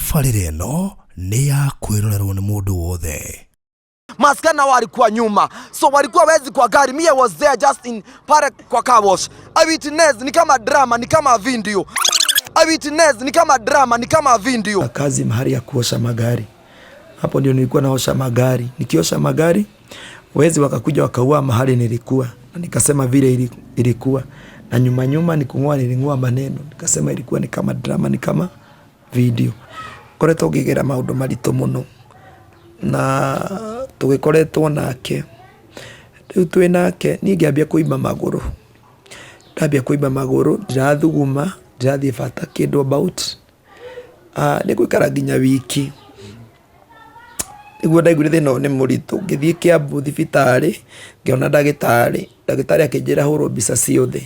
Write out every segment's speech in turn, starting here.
Tabarĩra ĩno nĩ ya kwĩrorerwo nĩ mũndũ wothe. Maskana walikuwa nyuma, so walikuwa wezi kwa gari. Me, I was there just in pale kwa car wash. I witness ni kama drama, ni kama video. I witness ni kama drama, ni kama video. Kazi mahali ya kuosha magari, hapo ndio nilikuwa naosha magari. Nikiosha magari, wezi wakakuja wakaua mahali nilikuwa, na nikasema vile ilikuwa, na nyuma nyuma nikung'oa, niling'oa maneno nikasema ilikuwa ni kama drama, ni kama video. Koretwo ngĩgera maũndũ maritũ mũno na tũgĩkoretwo nake rĩu twĩ nake niĩ ngĩambia kũimba magũrũ, ndambia kũimba magũrũ ndirathuguma, ndirathiĩ bata kĩndũ about nĩ ngũikara nginya wiki nĩguo ndaiguire thĩna ũyũ nĩ mũritũ, ngĩthiĩ Kiambu thibitarĩ ngĩona ndagĩtarĩ, ndagĩtarĩ akĩnjĩra hũrwo mbica ciothe,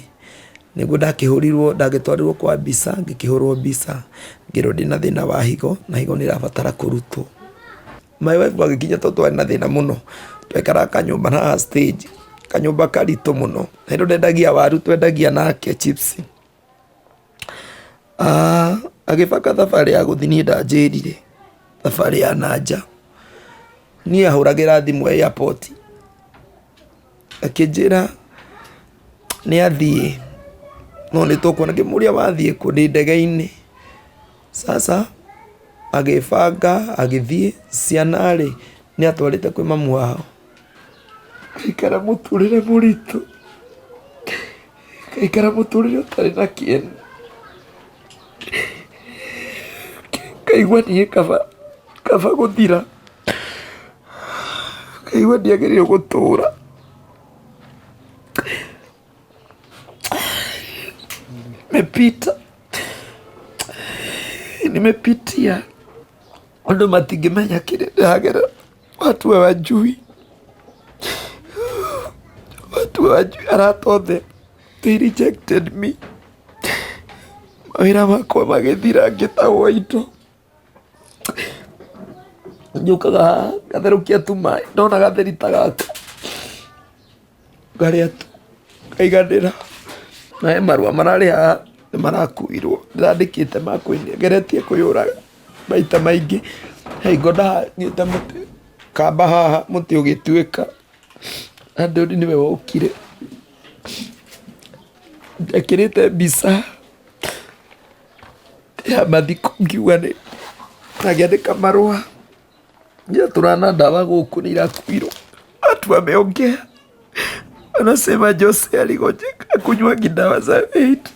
nĩguo ndakĩhũrirwo ndagĩtwarirwo kwa mbica ngĩkĩhũrwo mbica ngĩrwo ndĩna thĩna wa higo na higo nĩ ĩrabatara kũrutwo. My wife agĩkinya tondũ twarĩ na thĩna mũno, twaikaraga kanyũmba na stage, kanyũmba karitũ mũno, na hĩndĩ ĩyo ndendagia waru twendagia nake chips. Agĩbanga thabarĩ ya gũthiĩ niĩ ndanjĩrire, thabarĩ ya na nja. Niĩ ahũragĩra thimũ e airport, akĩnjĩra nĩ athiĩ no nĩ tũkuona, ngĩmũria wathiĩ kũ? Ndĩ ndege-inĩ. Sasa agĩbanga agĩthiĩ, ciana rĩ nĩ atwarĩte kwĩ mamu wao. Ngaikara mũtũrĩre mũritũ, ngaikara mũtũrĩre ũtarĩ na kĩene, ngaigua niĩ kaba kaba gũthira, ngaigua ndiagĩrĩirwo gũtũra. Nimepita, nimepitia andũ matingĩmenya kĩrĩa ndĩragerera, watu hawajui, watu hawajui, arata othe they rejected me, mawĩra makwa magĩthira ngĩtahwo indo, njũkaga haha ngatherũkia tũmaĩ ndona gatheri ta gaka ngarĩa tu ngaiganĩra. Na he marũa mararĩ haha nĩ marakuirwo ndĩrandĩkĩte ma ngeretie kwĩyũraga maita maingĩ, he hingo ndahanyĩte mũtĩ kamba haha mũtĩ ũgĩtuĩka, Andoni nĩwe wokire, ndekĩrĩte mbica ya mathiko ngiuga nĩ na ngĩandĩka marũa, ndiatũraga na ndawa gũkũ nĩ irakuirwo, watu wameongea wanasema Jose aligonjeka hakunywangi dawa za AIDS.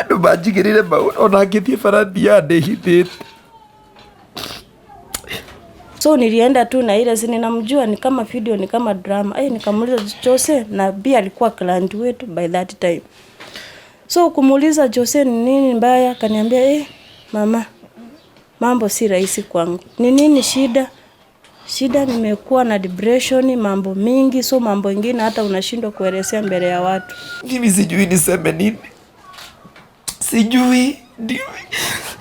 Andũ manjigĩrĩre maũndũ ona ngĩthiĩ bara thiaga ndĩhithĩte. So nilienda tu na ile si ninamjua ni kama video ni kama drama. Eh, nikamuuliza Jose na pia alikuwa client wetu by that time. So kumuuliza Jose ni nini mbaya, akaniambia mama, mambo si rahisi kwangu. Ni nini shida? Shida nimekuwa na depression, mambo mingi, so mambo ingine hata unashindwa kuelezea mbele ya watu. Mimi sijui niseme nini, sijui ndio,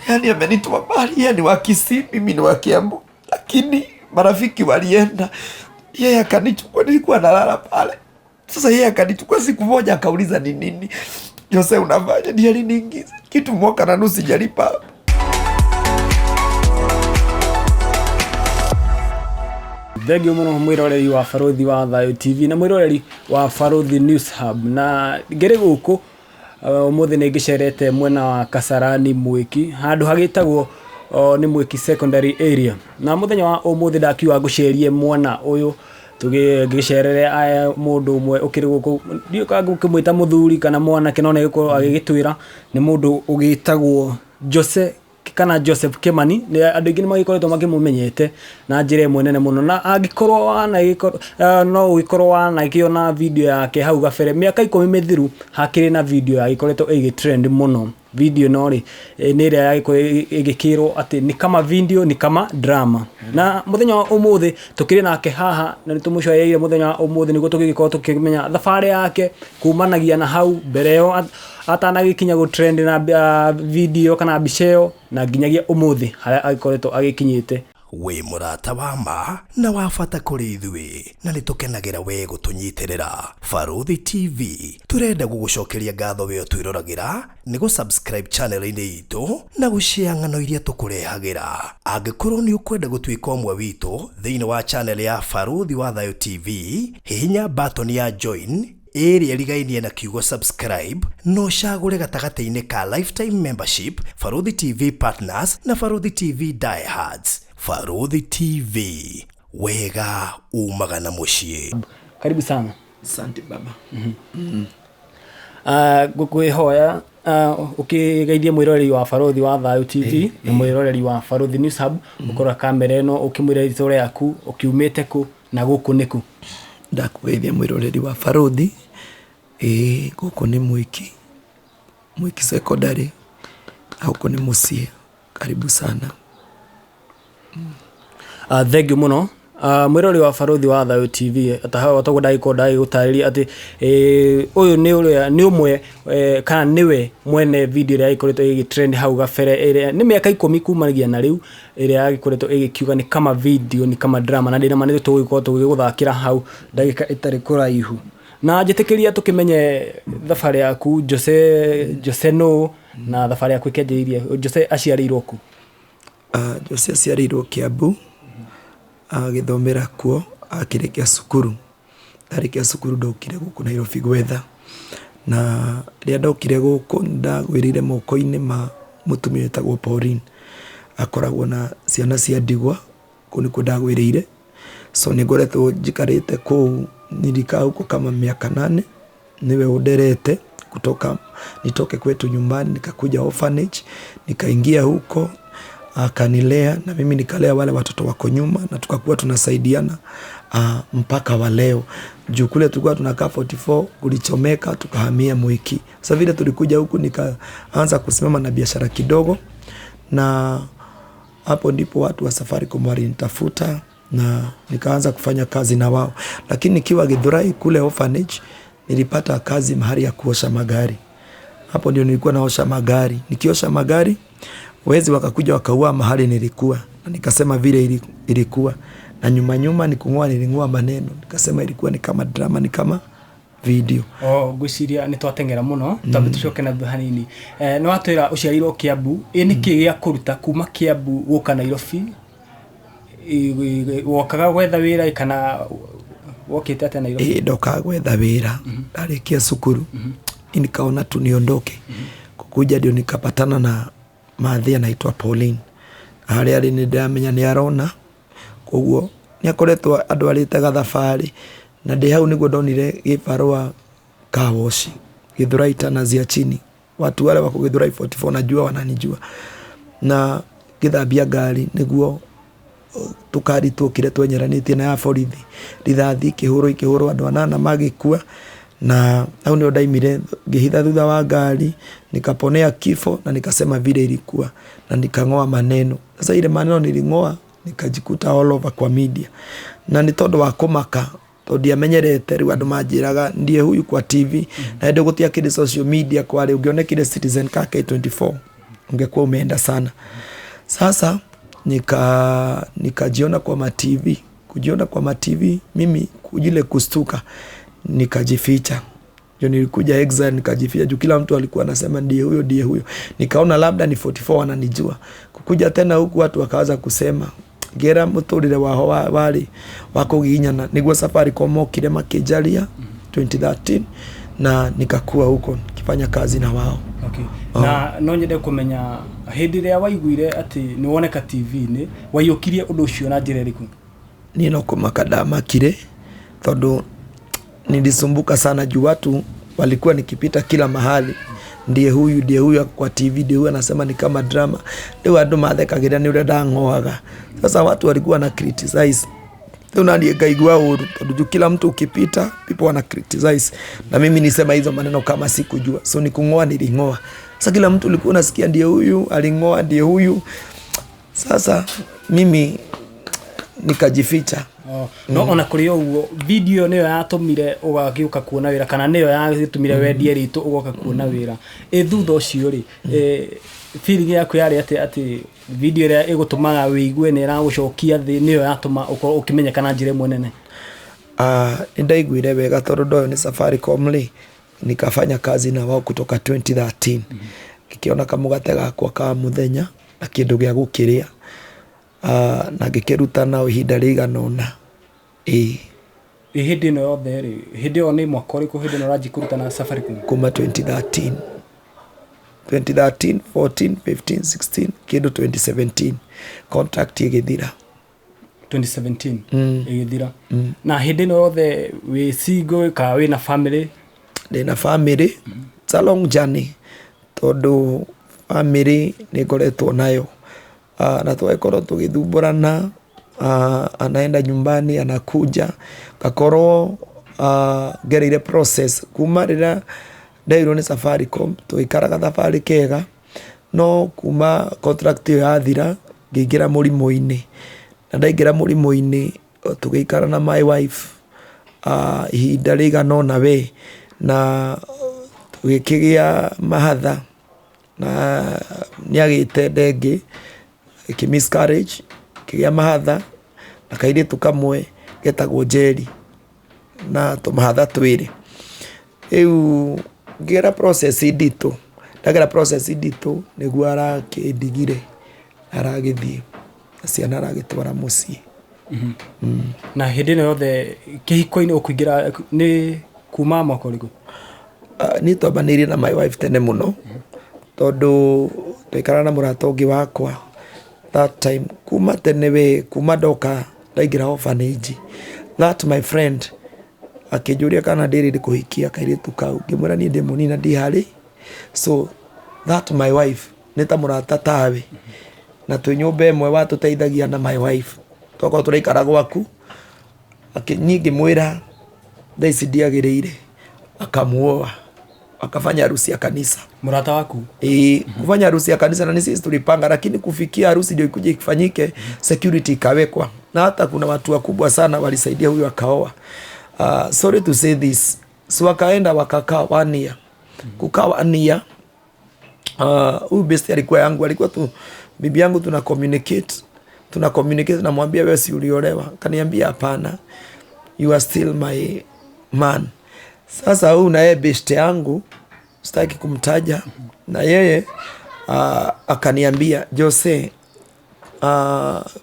yani amenitoa mbali, yeye ni wa Kisii, mimi ni wa Kiambu, lakini marafiki walienda, yeye akanichukua, nilikuwa nalala pale. Sasa yeye akanichukua siku moja, akauliza ni nini Jose unafanya, ndiye aliniingiza kitu mwaka na nusu sijalipa hapa. Thengio mũno mwĩroreri wa Barũthi wa Thayũ TV na mwĩroreri wa Barũthi News Hub, na ngĩrĩ gũkũ ũmũthĩ nĩ ngĩcerete mwena wa Kasarani Mwĩki, handũ hagĩtagwo nĩ Mwĩki Secondary Area, na mũthenya wa ũmũthĩ ndakiuga ngũcerie mwana ũyũ ngĩcerere mũndũ ũmwe ũkĩrĩ gũkũ, ndiũĩ kana ngũkĩmwĩta mũthuri kana mwanake, no nĩ egũkorwo agĩgĩtwĩra nĩ mũndũ ũgĩtagwo Jose kana Joseph Kimani. Nĩ andũ aingĩ nĩ magĩkoretwo makĩmũmenyete na njĩra ĩmwe nene mũno, na angĩkorwo wanagĩkorwo no ũgĩkorwo wanakĩona video yake hau gabere mĩaka 10 mĩthiru, hakĩrĩ na video yagĩkoretwo ĩgĩ trend mũno. Video ĩno rĩ nĩ ĩrĩa yagĩkorwo ĩgĩkĩrwo atĩ ni kama video ni kama drama, na mũthenya wa ũmũthĩ tũkĩrĩ nake haha na nĩ tũmũcereire mũthenya wa ũmũthĩ nĩguo tũgĩgĩkorwo tũkĩmenya thabarĩ yake kumanagia na hau mbere ĩyo atanagĩkinya gũ trend na video kana mbica ĩyo, na nginyagia ũmũthĩ harĩa agĩkoretwo agĩkinyĩte. Wĩ mũrata wa ma na wa bata kũrĩ ithuĩ, na nĩ tũkenagĩra we gũtũnyitĩrĩra. Barũthi TV tũrenda gũgũcokeria ngatho we ũtwĩroragĩra nĩ gũ subscribe channel-inĩ itũ na gũshare ng'ano iria tũkũrehagĩra. Angĩkorwo nĩ ũkwenda gũtuĩka ũmwe witũ thĩinĩ wa channel ya Barũthi wa Thayũ TV, hihinya button ya join ĩrĩa ĩrigainie na kiugo subscribe na ũcagũre gatagatĩ-inĩ ka lifetime membership, Barũthi TV Partners na Barũthi TV Diehards. Barũthi TV, wega umaga na mũciĩ. Karibu sana. Asante baba. Ngũkwĩhoya ũkĩgeithie mwĩroreri wa Barũthi wa Thayũ TV na mwĩroreri wa Barũthi News Hub, ũkorwo kamera ĩno ũkĩmwĩra rĩtwa rĩaku, ũkiumĩte kũ na gũkũ nĩ kũ. Ndakũgeithia mwĩroreri wa Barũthi. Ĩĩ gũkũ nĩ Mwiki, Mwiki Secondary, na gũkũ nĩ mũciĩ. Karibu sana. Thengiũ mũno. Mwĩroreri wa Barũthi wa Thayũ TV, toguo ndagĩkorwo ndagĩgũtarĩria atĩ ũyũ nĩ ũrĩa nĩ ũmwe kana nĩwe mwene video ĩrĩa ĩkoretwo ĩgĩtrend hau gabere, ĩrĩa nĩ mĩaka 10 kumanagia na rĩu, ĩrĩa yagĩkoretwo ĩgĩkiuga nĩ kama video nĩ kama drama, na ndĩna ma nĩ tũgũgĩkorwo tũgĩgũthakĩra hau ndagĩka ĩtarĩ kũraihu. Na njĩtĩkĩria tũkĩmenye thabarĩ yaku Jose, Jose no na thabarĩ yaku ĩkĩanjĩrĩirie. Jose aciarĩirwo kũ? Jose aciarĩirwo Kiambu, agĩthomera kuo, akĩrĩkia cukuru. Ndarĩkia cukuru ndokire gũkũ Nairobi gwetha, na rĩrĩa ndokire gũkũ ndagwĩrĩire moko-inĩ ma mũtumia wĩtagwo Pauline. Akoragwo na ciana cia ndigwa, kũu nĩkuo ndagwĩrĩire. So nĩ ngoretwo njikarĩte kũu, nilikaa huko kama miaka 8. Niwe underete kutoka nitoke kwetu nyumbani nikakuja orphanage, nikaingia huko akanilea na mimi nikalea wale watoto wako nyuma, na tukakuwa tunasaidiana mpaka wa leo. Juu kule tulikuwa tunakaa 44 kulichomeka, tukahamia Mwiki. Sasa vile tulikuja huku nikaanza kusimama na biashara kidogo, na hapo ndipo watu wa Safaricom walinitafuta na nikaanza kufanya kazi na wao. Lakini nikiwa Githurai kule orphanage nilipata kazi mahali ya kuosha magari. Hapo ndio nilikuwa naosha magari. Nikiosha magari, wezi wakakuja wakaua mahali nilikuwa, na nikasema vile ilikuwa. Na nyuma nyuma nikung'oa, niling'oa maneno, nikasema ilikuwa ni kama drama, ni kama video. Oh, ngwĩciria nĩ twateng'era mũno, twambe tũcoke na thutha hanini. Nĩ watwĩra ũciarĩirwo Kiambu, ĩ nĩkĩ gĩa kũruta kuma Kiambu gũka Nairobi? Wokaga gwetha wĩra kana wokĩte atĩa Nairobi? Ĩ ndokaga gwetha wĩra, ndarĩkia cukuru nikaona tu niondoke. Kukuja ndio nikapatana na mathĩ anaitwa Pauline. Harĩa arĩ nĩ ndĩramenya nĩ arona, koguo nĩ akoretwo andwarĩte gathabarĩ, na ndĩ hau nĩguo ndonire gĩbarũa car wash Githurai Tana chini. Watu wale wako Githurai 44 najua wananijua. Na ngĩthambia ngari nĩguo tũkari tuokire twenyeranĩtie na ya borithi, rithathi ikĩhũrwo ikĩhũrwo andũ anana magĩkua, na hau nĩho ndaimire ngĩhitha thutha wa ngari, nikaponea kifo na nikasema vile ilikuwa na nikang'oa maneno. Sasa ile maneno niling'oa nikajikuta all over kwa media, na nĩ tondũ wa kũmaka, tondũ ndiamenyerete. Rĩu andũ manjĩraga ndiye huyu kwa TV, na hĩndĩ gũtiakĩrĩ social media kwarĩ, ũngĩonekire Citizen ka K24 ungekuwa umeenda sana. Sasa nikajiona kwa ma TV, kujiona kwa ma TV mimi kujile kustuka nikajificha. Ndio nilikuja exile nikajificha, juu kila mtu alikuwa anasema ndiye huyo, ndiye huyo. Nikaona labda ni 44 wananijua. Kukuja tena huku watu wakaanza kusema ngera muturire waho wari wa kugiginyana, niguo Safaricom mokire makĩnjaria 2013 na nikakuwa huko nikifanya kazi na wao. Okay. Na no nyende kũmenya hĩndĩ ĩrĩa waiguire atĩ nĩ woneka TV-inĩ, waiyũkirie ũndũ ũcio na njĩra ĩrĩkũ? Niĩ no kũmaka ndamakire, tondũ nilisumbuka sana juu watu walikuwa nikipita kila mahali, ndiye huyu, ndiye huyu kwa TV, ndiye huyu anasema ni kama drama. Rĩu andũ mathekagĩra nĩ ũrĩa ndang'oaga. Sasa watu walikuwa na criticize, rĩu naniĩ ngaigua ũru, tondũ juu kila mtu ukipita people wana criticize, na mimi nisema hizo maneno kama sikujua. So ni kung'oa niling'oa. Sasa kila mtu ulikuwa unasikia ndiye huyu aling'oa, ndiye huyu. Sasa mimi nikajificha. Oh. No ona kũrĩ o ũguo video nĩyo yatũmire ũgagĩũka kuona wĩra, kana nĩyo yagĩtũmire wendie rĩtũ ũgoka kuona wĩra. Ĩ thutha ũcio rĩ, feeling yaku yarĩ atĩ atĩ Video ĩrĩa ĩgũtũmaga wĩigue nĩ ĩragũcokia thĩ nĩyo yatũma ũkorwo ũkĩmenyeka na njĩra ĩmwe nene? Nĩ ndaiguire wega tondũ ndoywo nĩ Safaricom rĩ, nikafanya kazi na wao kutoka 2013. Ngĩkĩona kamũgate gakwa ka mũthenya na kĩndũ gĩa gũkĩrĩa. Na ngĩkĩruta nao ihinda rĩigana ũna. Ĩĩ. Ĩ hĩndĩ ĩno yothe rĩ, hĩndĩ ĩyo nĩ mwaka ũrĩkũ hĩndĩ ĩno ũranjia kũruta na Safaricom? Kuma 2013. 2013, 14, 15, 16, kĩndũ 2017 contract ĩgĩthira. 2017 ĩgĩthira. Na hĩndĩ ĩno yothe wĩ single kana wĩna family? Ndĩna family. It's a long journey tondũ family nĩ ngoretwo nayo. Na twagĩkorwo tũgĩthumbũrana, anaenda nyumbani anakuja, ngakorwo ngereire process kuma rĩrĩa nderirwo nĩ Safaricom tũgĩikara gathabarĩ kega, no kuma contract ĩyo yathira ngĩingĩra mũrimũ-inĩ, na ndaingĩra mũrimũ-inĩ tũgĩikara na my wife ihinda rĩigana ũna we, na tũgĩkĩgĩa mahatha na nĩagĩte nda ĩngĩ ĩkĩ miscarriage, ngĩgĩa mahatha na kairĩtu kamwe getagwo Njeri na tũmahatha twĩrĩ. Rĩu ngĩgera process nditũ, ndagera process nditũ nĩguo arakĩndigire aragĩthiĩ na ciana aragĩtwara mũciĩ. Na hĩndĩ ĩno yothe kĩhiko-inĩ ũkũingĩra nĩ kuma mwaka ũrĩkũ? Niĩ twambanĩirie na my wife tene mũno tondũ twaikaraga na mũrata ũngĩ wakwa that time, kuma tene we, kuma ndoka ndaingĩra orphanage, that my friend akĩnjũria kana ndĩ ready kũhikia kairĩtu kau, ngĩmwĩra niĩ ndĩ mũnini na ndiharĩ, so that my wife nĩ ta mũrata tawe, na twĩ nyũmba ĩmwe watũteithagia na my wife, twakorwo tũraikara gwaku, niĩ ngĩmwĩra thaa ici ndiagĩrĩire, akamuoa, akafanya harusi ya kanisa. Mũrata waku? Ĩĩ, kufanya harusi ya kanisa na ni sisi tulipanga, lakini kufikia harusi ndio ikuje ifanyike, security ikawekwa, na hata kuna watu wakubwa sana walisaidia huyu akaoa. Sorry to say this, so wakaenda wakakaa one year. Kukaa one year, huyu best alikuwa yangu, alikuwa tu bibi yangu, tuna communicate, namwambia, "Wewe si uliolewa?" Kaniambia, "Hapana, you are still my man." Sasa huyu na yeye best yangu, sitaki kumtaja, na yeye akaniambia, "Jose,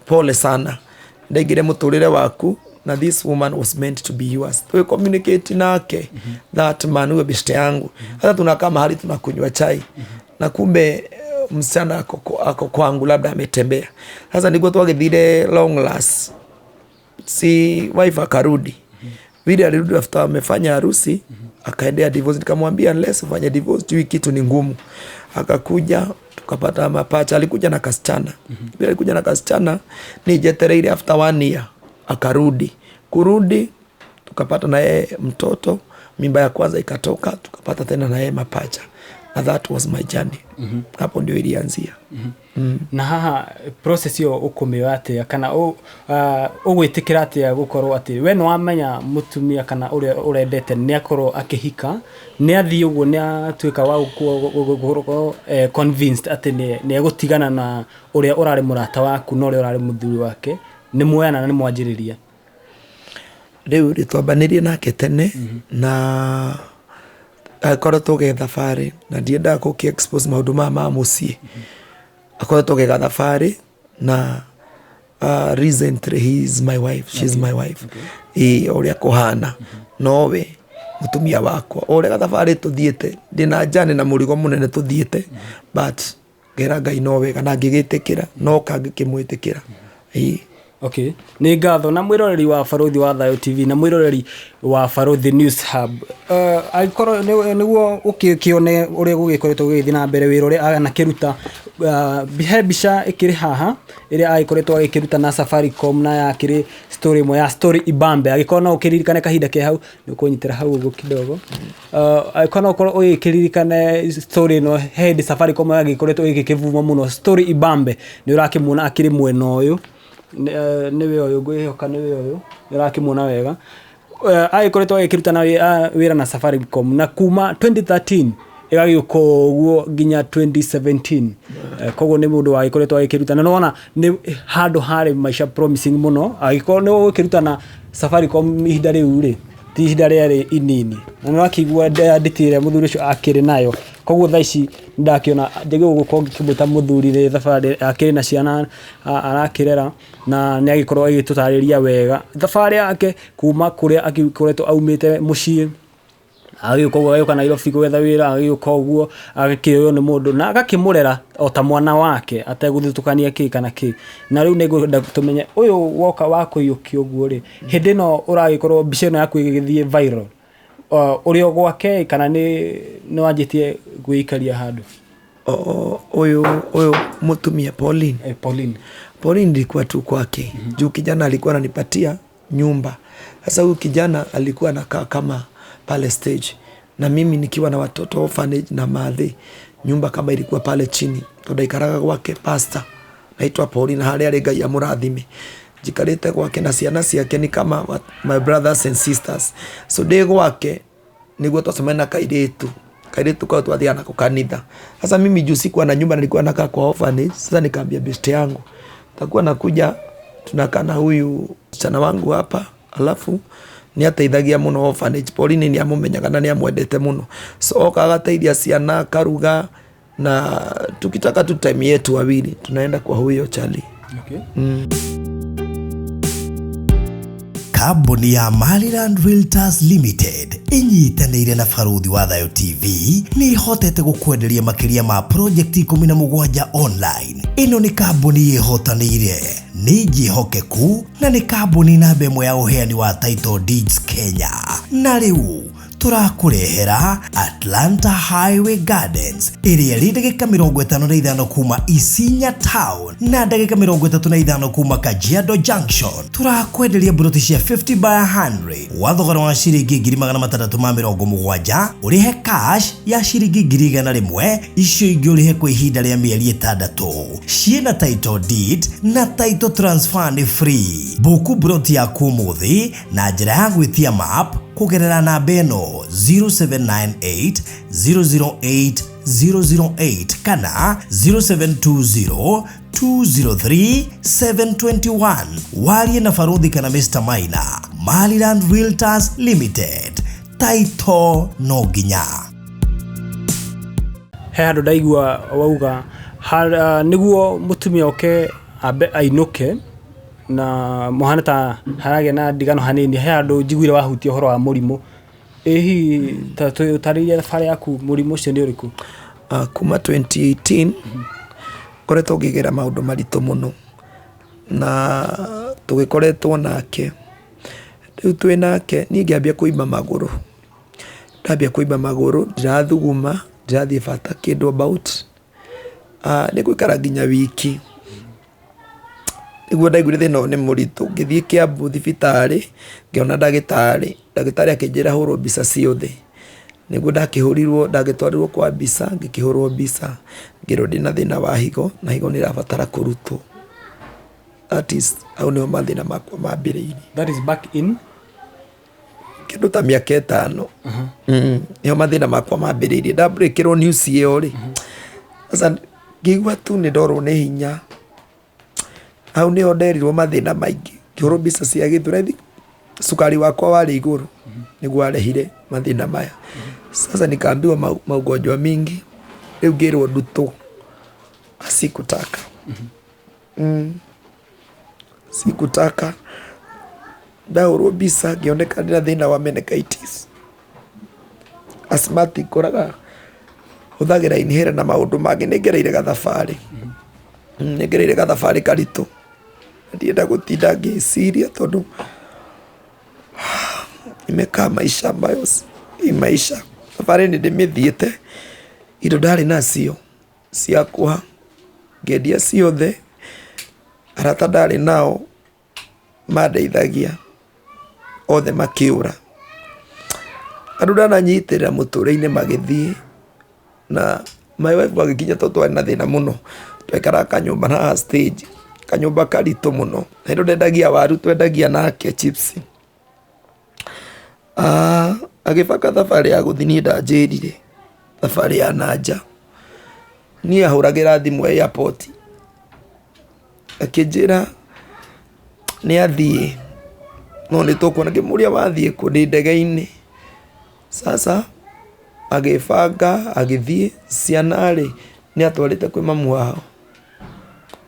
pole sana, ndaingire mũtũrĩre waku na this woman was meant to be yours." Tuwe communicate nake that man, huyo best yangu, hata tunakaa mahali tunakunywa chai na kumbe msichana ako kwangu, labda ametembea. Sasa niguo twagĩthire long last, si wife akarudi. Vile alirudi after amefanya harusi, akaendea divorce. Nikamwambia, "Unless ufanye divorce, juu hii kitu ni ngumu." Akakuja tukapata mapacha, alikuja na kasichana. Vile alikuja na kasichana, ni jetereire after one year akarudi. Kurudi tukapata na yeye mtoto, mimba ya kwanza ikatoka, tukapata tena na yeye mapacha, na that was my journey. Hapo ndio ilianzia. Na haha process ĩyo ũkũmĩoya atĩa, kana ũgwĩtĩkĩra atĩa gũkorwo atĩ we nĩ wamenya mũtumia kana ũrĩa ũrendete nĩ akorwo akĩhika, nĩ athiĩ ũguo, nĩ atuĩka wa gũkorwo convinced atĩ nĩ egũtigana na ũrĩa ũrarĩ mũrata waku na ũrĩa ũrarĩ mũthuri wake, nĩ muoyana na nĩ mwanjĩrĩria? Rĩu rĩ, twambanĩrie nake tene na akoretwo ge thabarĩ, na ndiendaga gũkĩ expose maũndũ maya ma mũciĩ. Akoretwo ge gathabarĩ na recently he is my wife, she is my wife. Ĩĩ, o ũrĩa kũhana nowe mũtumia wakwa, o ũrĩa gathabarĩ tũthiĩte, ndĩna njane na mũrigo mũnene tũthiĩte, but ngera Ngai no wega na ngĩgĩtĩkĩra no kangĩkĩmwĩtĩkĩra. Ĩĩ. Okay, nĩ ngatho. Na mwĩroreri wa Barũthi wa Thayũ TV na mwĩroreri wa Barũthi News Hub, angĩkorwo nĩguo ũkĩone ũrĩa gũgĩkoretwo gũgĩthiĩ na mbere, wĩra ũrĩa anakĩruta, he mbica ĩkĩrĩ haha ĩrĩa agĩkoretwo agĩkĩruta na Safaricom, na yakĩrĩ story ĩmwe ya story ibambe. Angĩkorwo no ũkĩririkane kahinda ke hau, nĩ ũkũnyitĩra hau ũguo kidogo. Angĩkorwo no ũkorwo ũgĩkĩririkane story ĩno, he hĩndĩ Safaricom yagĩkoretwo ĩgĩkĩvuma mũno, story ibambe, nĩ ũrakĩmuona akĩrĩ mwena ũyũ. Nĩwe ũyũ, ngwĩhoka nĩwe ũyũ, nĩ ũrakĩmuona wega. Agĩkoretwo agĩkĩruta na wĩra na Safaricom na kuma 2013. Ĩgagĩũka ũguo nginya 2017. Koguo nĩ mũndũ wagĩkoretwo agĩkĩruta na nĩwona nĩ handũ harĩ maica promising mũno, angĩkorwo nĩ ũgũkĩruta na Safaricom ihinda rĩu rĩ, ti ihinda rĩarĩ inini, na nĩwakĩigua nditi ĩrĩa mũthuri ũcio akĩrĩ nayo. Koguo thaa ici nĩndakĩona njagĩrĩirwo gũkorwo ngĩkĩmwĩta mũthuri rĩ thabarĩ, akĩrĩ na ciana arakĩrera, na nĩ agĩkorwo agĩtũtarĩria wega thabarĩ yake kuma kũrĩa agĩkoretwo aumĩte mũciĩ, agĩũka ũguo, agĩũka Nairobi gwetha wĩra, agĩũka ũguo agĩkĩoywo nĩ mũndũ na agakĩmũrera o ta mwana wake ategũthutũkania kĩ kana kĩ. Na rĩu nĩ ngwenda tũmenye ũyũ woka wa kũiyũkia ũguo rĩ, hĩndĩ ĩno ũragĩkorwo mbica ĩno yaku ĩgĩgĩthiĩ viral, ũrĩ o gwake kana nĩ wanjĩtie gwĩikaria handũ? Ũyũ ũyũ mũtumia Pauline. Eh, Pauline. Pauline nilikuwa tu kwake juu kijana alikuwa ananipatia nyumba. Sasa huyu kijana alikuwa anakaa kama pale stage na mimi nikiwa na watoto orphanage na madhe, nyumba kama ilikuwa pale chini, tondu ndaikaraga gwake. Pastor naitwa Pauline, harĩa arĩ Ngai amũrathime. Njikarĩte gwake na ciana ciake ni kama my brothers and sisters, so ndĩ gwake niguo twacemania na kairitu. Kairitu kau twathiaga nako kanitha. Sasa mimi juu sikuwa na nyumba, nilikuwa nakaa kwa orphanage. Sasa nikaambia best yangu takuwa nakuja tunakaa na huyu msichana wangu hapa, alafu nĩ ateithagia mũno orphanage. Pauline nĩ amũmenyaga na nĩ amwendete mũno, so oka agateithia ciana, akaruga, na tukitaka tu time yetu wawili tunaenda kwa huyo chali. Okay. Kambuni ya Maryland Realtors Limited ĩnyitanĩire na Baruthi wa Thayo TV nĩ ĩhotete gũkwenderia makĩria ma project 17 online. Ĩno nĩ kambuni ĩhotanĩire, nĩ njĩhokeku na nĩ kambuni namba ĩmwe ya ũheani wa title deeds Kenya. Na rĩu tũrakũrehera Atlanta Highway Gardens ĩrĩa ĩrĩ ndagĩka 55 kuma Isinya Town na ndagĩka 35 kuma Kajiado Junction. Tũrakwenderia mburoti cia 50 by 100 wa thogora wa ciringi 670,000, ũrĩhe cash ya ciringi 100,000, icio ingĩ ũrĩhe kwa ihinda rĩa mĩeri 6. Ciĩna title deed na title transfer nĩ free. Buku mburoti yaku ũmũthĩ na njĩra ya gwĩtia map kũgerera namba ĩno 0798 008 008 kana 0720 203 721. Warie na Baruthi kana Mr. Maina. Maryland Realtors Limited, title no nginya. He handũ ndaigua wauga nĩguo mũtumia oke ambe ainũke na mũhane ta haragĩa na ndigano hanini, he handũ njiguire wahutia ũhoro wa mũrimũ. Ĩ hihi ta tũtarĩrie thabarĩ yaku, mũrimũ ũcio nĩ ũrĩkũ? Kuma 2018 ngoretwo ngĩgera maũndũ maritũ mũno, na tũgĩkoretwo nake rĩu twĩ nake, niĩ ngĩambia kũimba magũrũ. Ndambia kũimba magũrũ, ndirathuguma, ndirathiĩ bata kĩndũ about nĩ gũikara nginya wiki nĩguo ndaiguire thĩna ũyũ nĩ mũritũ. Ngĩthiĩ Kiambu thibitarĩ, ngĩona ndagĩtarĩ. Ndagĩtarĩ akĩnjĩra hũrwo mbica ciothe. Nĩguo ndakĩhũrirwo, ndagĩtwarirwo kwa mbica, ngĩkĩhũrwo mbica, ngĩrwo ndĩna thĩna wa higo na higo nĩ ĩrabatara kũrutwo. That is hau nĩho mathĩna makwa mambĩrĩirie. That is back in Kĩndũ ta mĩaka 5. Nĩho mathĩna makwa mambĩrĩirie. Ndambĩkĩrwo news ĩyo rĩ, sasa ngĩigua tu nĩ ndorwo nĩ hinya. Hau nĩho nderirwo mathĩna maingĩ, ngĩhũrwo mbica cia gĩthũri. I think cukari wakwa warĩ igũrũ nĩguo warehire mathĩna maya. Sasa nikaambiwa maugonjwa mingi, rĩu ngĩrwo ndutwo. Sikutaka. Sikutaka. Ndahũrwo mbica ngĩoneka ndĩna thĩna wa meningitis. Asthmatic, koraga hũthagĩra inhaler na maũndũ mangĩ. Nĩ ngereire gathabarĩ. Nĩ ngereire gathabarĩ karitũ. Ndienda gũtinda ngĩciria tondũ nimekaa maisha ambayo hii maisha thabarĩ nĩ ndĩmĩthiĩte, indo ndarĩ nacio ciakwa ngĩendia ciothe, arata ndarĩ nao mandeithagia othe makĩũra. Andũ ndananyitĩrĩra mũtũrĩre-inĩ magĩthiĩ, na my wife agĩkinya tondũ twarĩ na thĩna mũno, twaikaraga kanyũmba haha stage, kanyũmba karitũ mũno. Hĩndĩ ĩyo ndendagia waru, twendagia nake chips. Agĩbanga thabarĩ ya gũthiĩ, niĩ ndanjĩrire. Thabarĩ ya na nja. Niĩ ahũragĩra thimũ e airport, akĩnjĩra nĩ athiĩ no nĩ tũkuona. Ngĩmũria wathiĩ kũ? Ndĩ ndege-inĩ. Sasa agĩbanga agĩthiĩ, ciana rĩ, nĩ atwarĩte kwĩ mamu wao.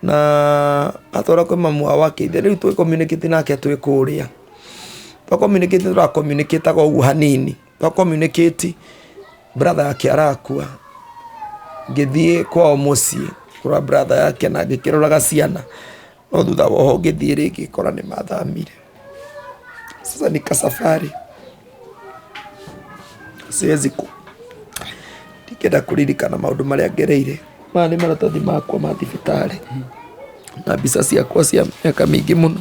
Na atwara kwĩ mamu wao akĩithe, rĩu twĩ communicate nake twĩ kũrĩa. Twa communicate tũra communicate aga ũguo hanini. Twa communicate brother yake arakua, ngĩthiĩ kwao mũciĩ kũrora brother yake na ngĩkĩroraga ciana, no thutha wa ũhoro ngĩthiĩ rĩngĩ ngĩkora nĩ mathamire. Sasa ni kasafari siwezi ku ndingĩenda kũririkana maũndũ marĩa ngereire. Maya nĩ maratathi makwa ma thibitarĩ na mbica ciakwa cia mĩaka mĩingĩ mũno.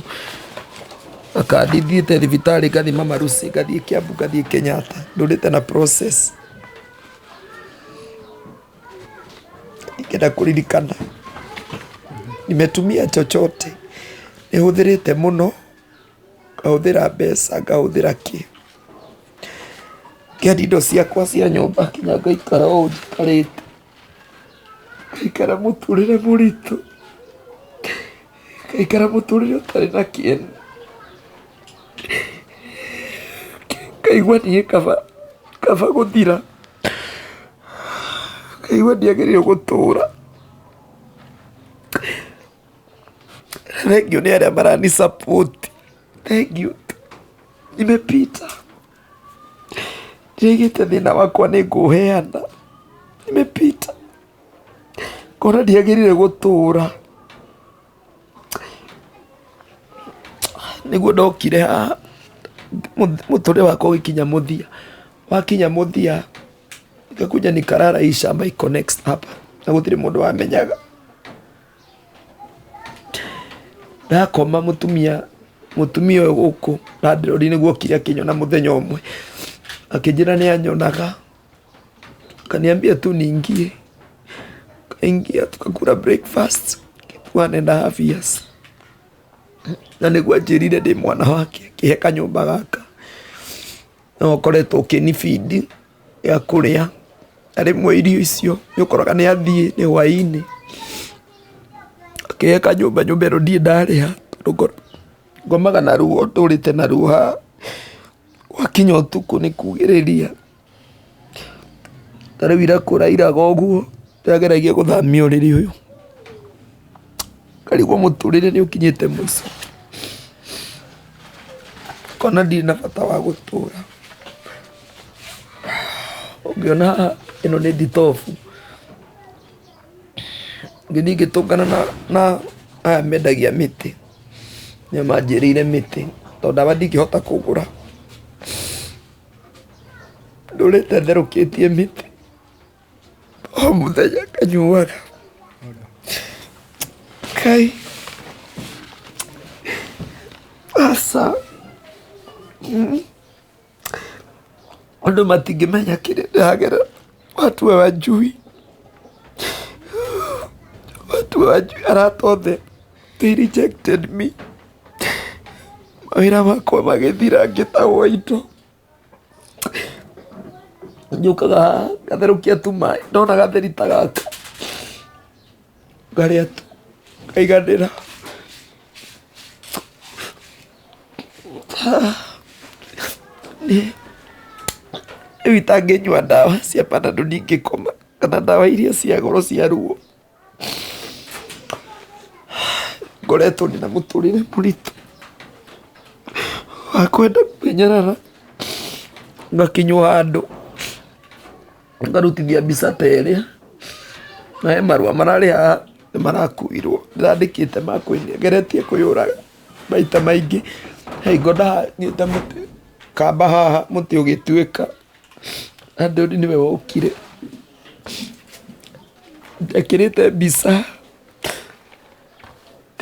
Na kandi thiĩte thibitarĩ ngathiĩ Mama Lucy, ngathiĩ Kiambu, ngathiĩ Kenyatta, ndũrĩte na process. Ndingĩenda kũririkana. Nimetumia chochote, nĩhũthĩrĩte mũno, ngahũthĩra mbeca, ngahũthĩra kĩ. Ngendia indo ciakwa cia nyũmba nginya ngaikara ũũ njikarĩte. Ngaikara mũtũrĩre mũritũ, ngaikara mũtũrĩre ũtarĩ na kĩene, ngaigua niĩ kaba kaba gũthira, ngaigua ndiagĩrĩirwo gũtũra. Thengiũ nĩ arĩa marani support, thengiũ, nimepita. Ndĩraigĩte thĩna wakwa nĩ ngũũheana, nimepita. Ngona ndiagĩrĩire gũtũra. Nĩguo ndokire haha, mũtũrĩre wakwa ũgĩkinya mũthia. Wakinya mũthia, nikakuja nikalala hii shamba iko next hapa, na gũtirĩ mũndũ wamenyaga. Ndakoma mũtumia mũtumia ũyũ gũkũ landlord nĩguo okire akĩnyona mũthenya ũmwe, akĩnjĩra nĩ anyonaga, akaniambia tu niingie, ngaingia tukakula breakfast 1.5 years, na nĩguo anjĩrire ndĩ mwana wake akĩhe kanyũmba gaka, no ũkoretwo ũkĩni feed gĩa kũrĩa, na rĩmwe irio icio nĩ ũkoraga nĩ athiĩ nĩ hwainĩ, akĩhe kanyũmba, nyũmba ĩno ndirĩ ndarĩha tondũ ngomaga na ruo ndũrĩte na ruo haha, gwakinya ũtukũ nĩ kugĩrĩria, ta rĩu ira kũrairaga ũguo ndĩrageragia gũthamia ũrĩrĩ ũyũ, ngarigwo mũtũrĩre nĩ ũkinyĩte mũico, ngona ndirĩ na bata wa gũtũra. Ũngĩona haha ĩno nĩ thitobu, ngĩthiĩ ngĩtũngana na aya mendagia mĩtĩ, nĩo manjĩrĩire mĩtĩ, tondũ ndawa ndingĩhota kũgũra, ndũrĩte therũkĩtie mĩtĩ. O mũthenya nganyuaga. Ngai, aca, andũ matingĩmenya kĩrĩa ndĩragerera, watu hawajui, watu hawajui, arata othe they rejected me, mawĩra makwa magĩthira ngĩtahwo indo. Njũkaga haha ngatherũkia tu maĩ, ndona gatheri ta gaka ngarĩa tu ngaiganĩra. Rĩu itangĩnyua ndawa cia Panadol ndingĩkoma kana ndawa iria cia goro cia ruo. Ngoretwo ndĩna mũtũrĩre mũritũ wa kwenda kwĩnyarara, ngakinywo handũ ngarutithia mbica ta ĩrĩa, na he marũa mararĩ haha nĩ marakuirwo ndĩrandĩkĩte ma ngeretie kwĩyũraga maita maingĩ, he hingo ndahanyĩte mũtĩ ngamba haha mũtĩ ũgĩtuĩka, landlord nĩwe wokire. Njĩkĩrĩte mbica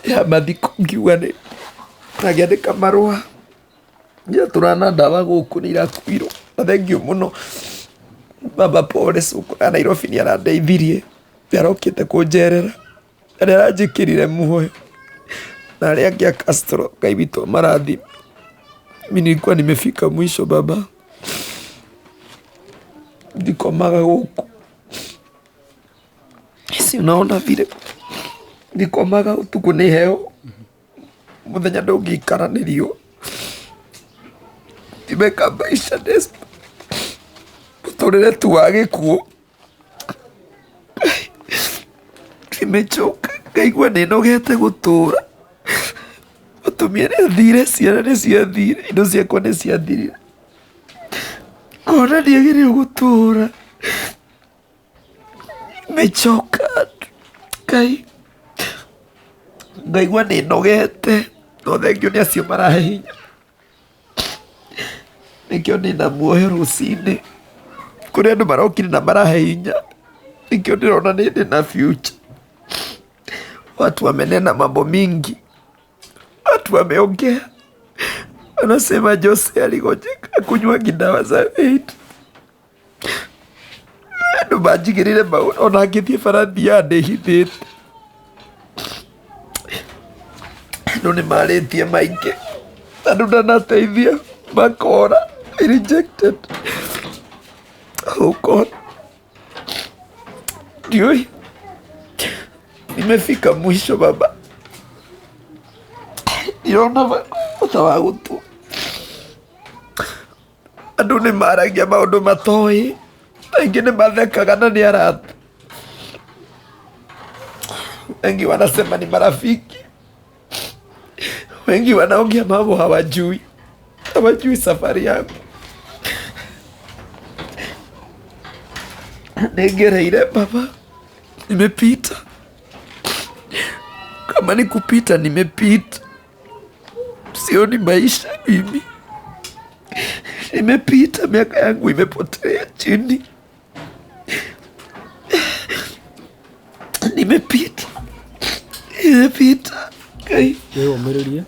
ya mathiko ngiuga nĩ na ngĩandĩka marũa, ndiatũraga na ndawa gũkũ nĩ irakuirwo na thengiũ mũno. Baba pole cũkũ wa Nairobi nĩ arandeithirie, nĩ arokĩte kũnjerera na nĩ aranjĩkĩrire muoyo na arĩa angĩ a Castro Ngai witũ amarathime. Mimi nilikuwa nimefika mwisho baba, ndikomaga gũkũ. Si unaona vile nikomaga utuku nĩ heho, mũthenya ndũngĩikara nĩ riũa. Nimeka maisha mũtũrĩre tu wa gĩkuũ. Nimechoka, ngaigua nĩnogete gũtũra. Mũtumia nĩ athire, ciana nĩ ciathire, indo ciakwa nĩ ciathirire. Ngona ndiagĩrĩirwo gũtũra. Nimechoka Ngai, ngaigua nĩnogete, no thengiũ nĩ acio marahe hinya. Nĩkĩo ndĩna muoyo rũcinĩ, kũrĩ andũ marokire na marahe hinya, nĩkĩo ndĩrona nĩ ndĩna future. Watu wamenena mambo mingi, watu wameongea, wanasema Jose aligonjeka kunywa dawa za AIDS. Andũ manjigĩrĩre maũndũ ona ngĩthiĩ bara thiaga ndĩhithĩte. Andũ nĩ marĩtie maingĩ, andũ ndanateithia makora rejected. Oh God. Ndiũĩ nimefika mwisho baba, ndirona bata wa gũtua. Andũ nĩ maragia maũndũ matoĩ, aingĩ nĩ mathekaga na nĩ arata. Wengi wanasema ni marafiki, wengi wanaongea mambo hawajui, hawajui safari yangu. Nĩngereire baba, nimepita. Kama ni kupita nimepita, sioni maisha mimi. Nimepita, miaka yangu imepotea chini. Nimepita, nimepita. Ngai. Wĩyũmĩrĩrie,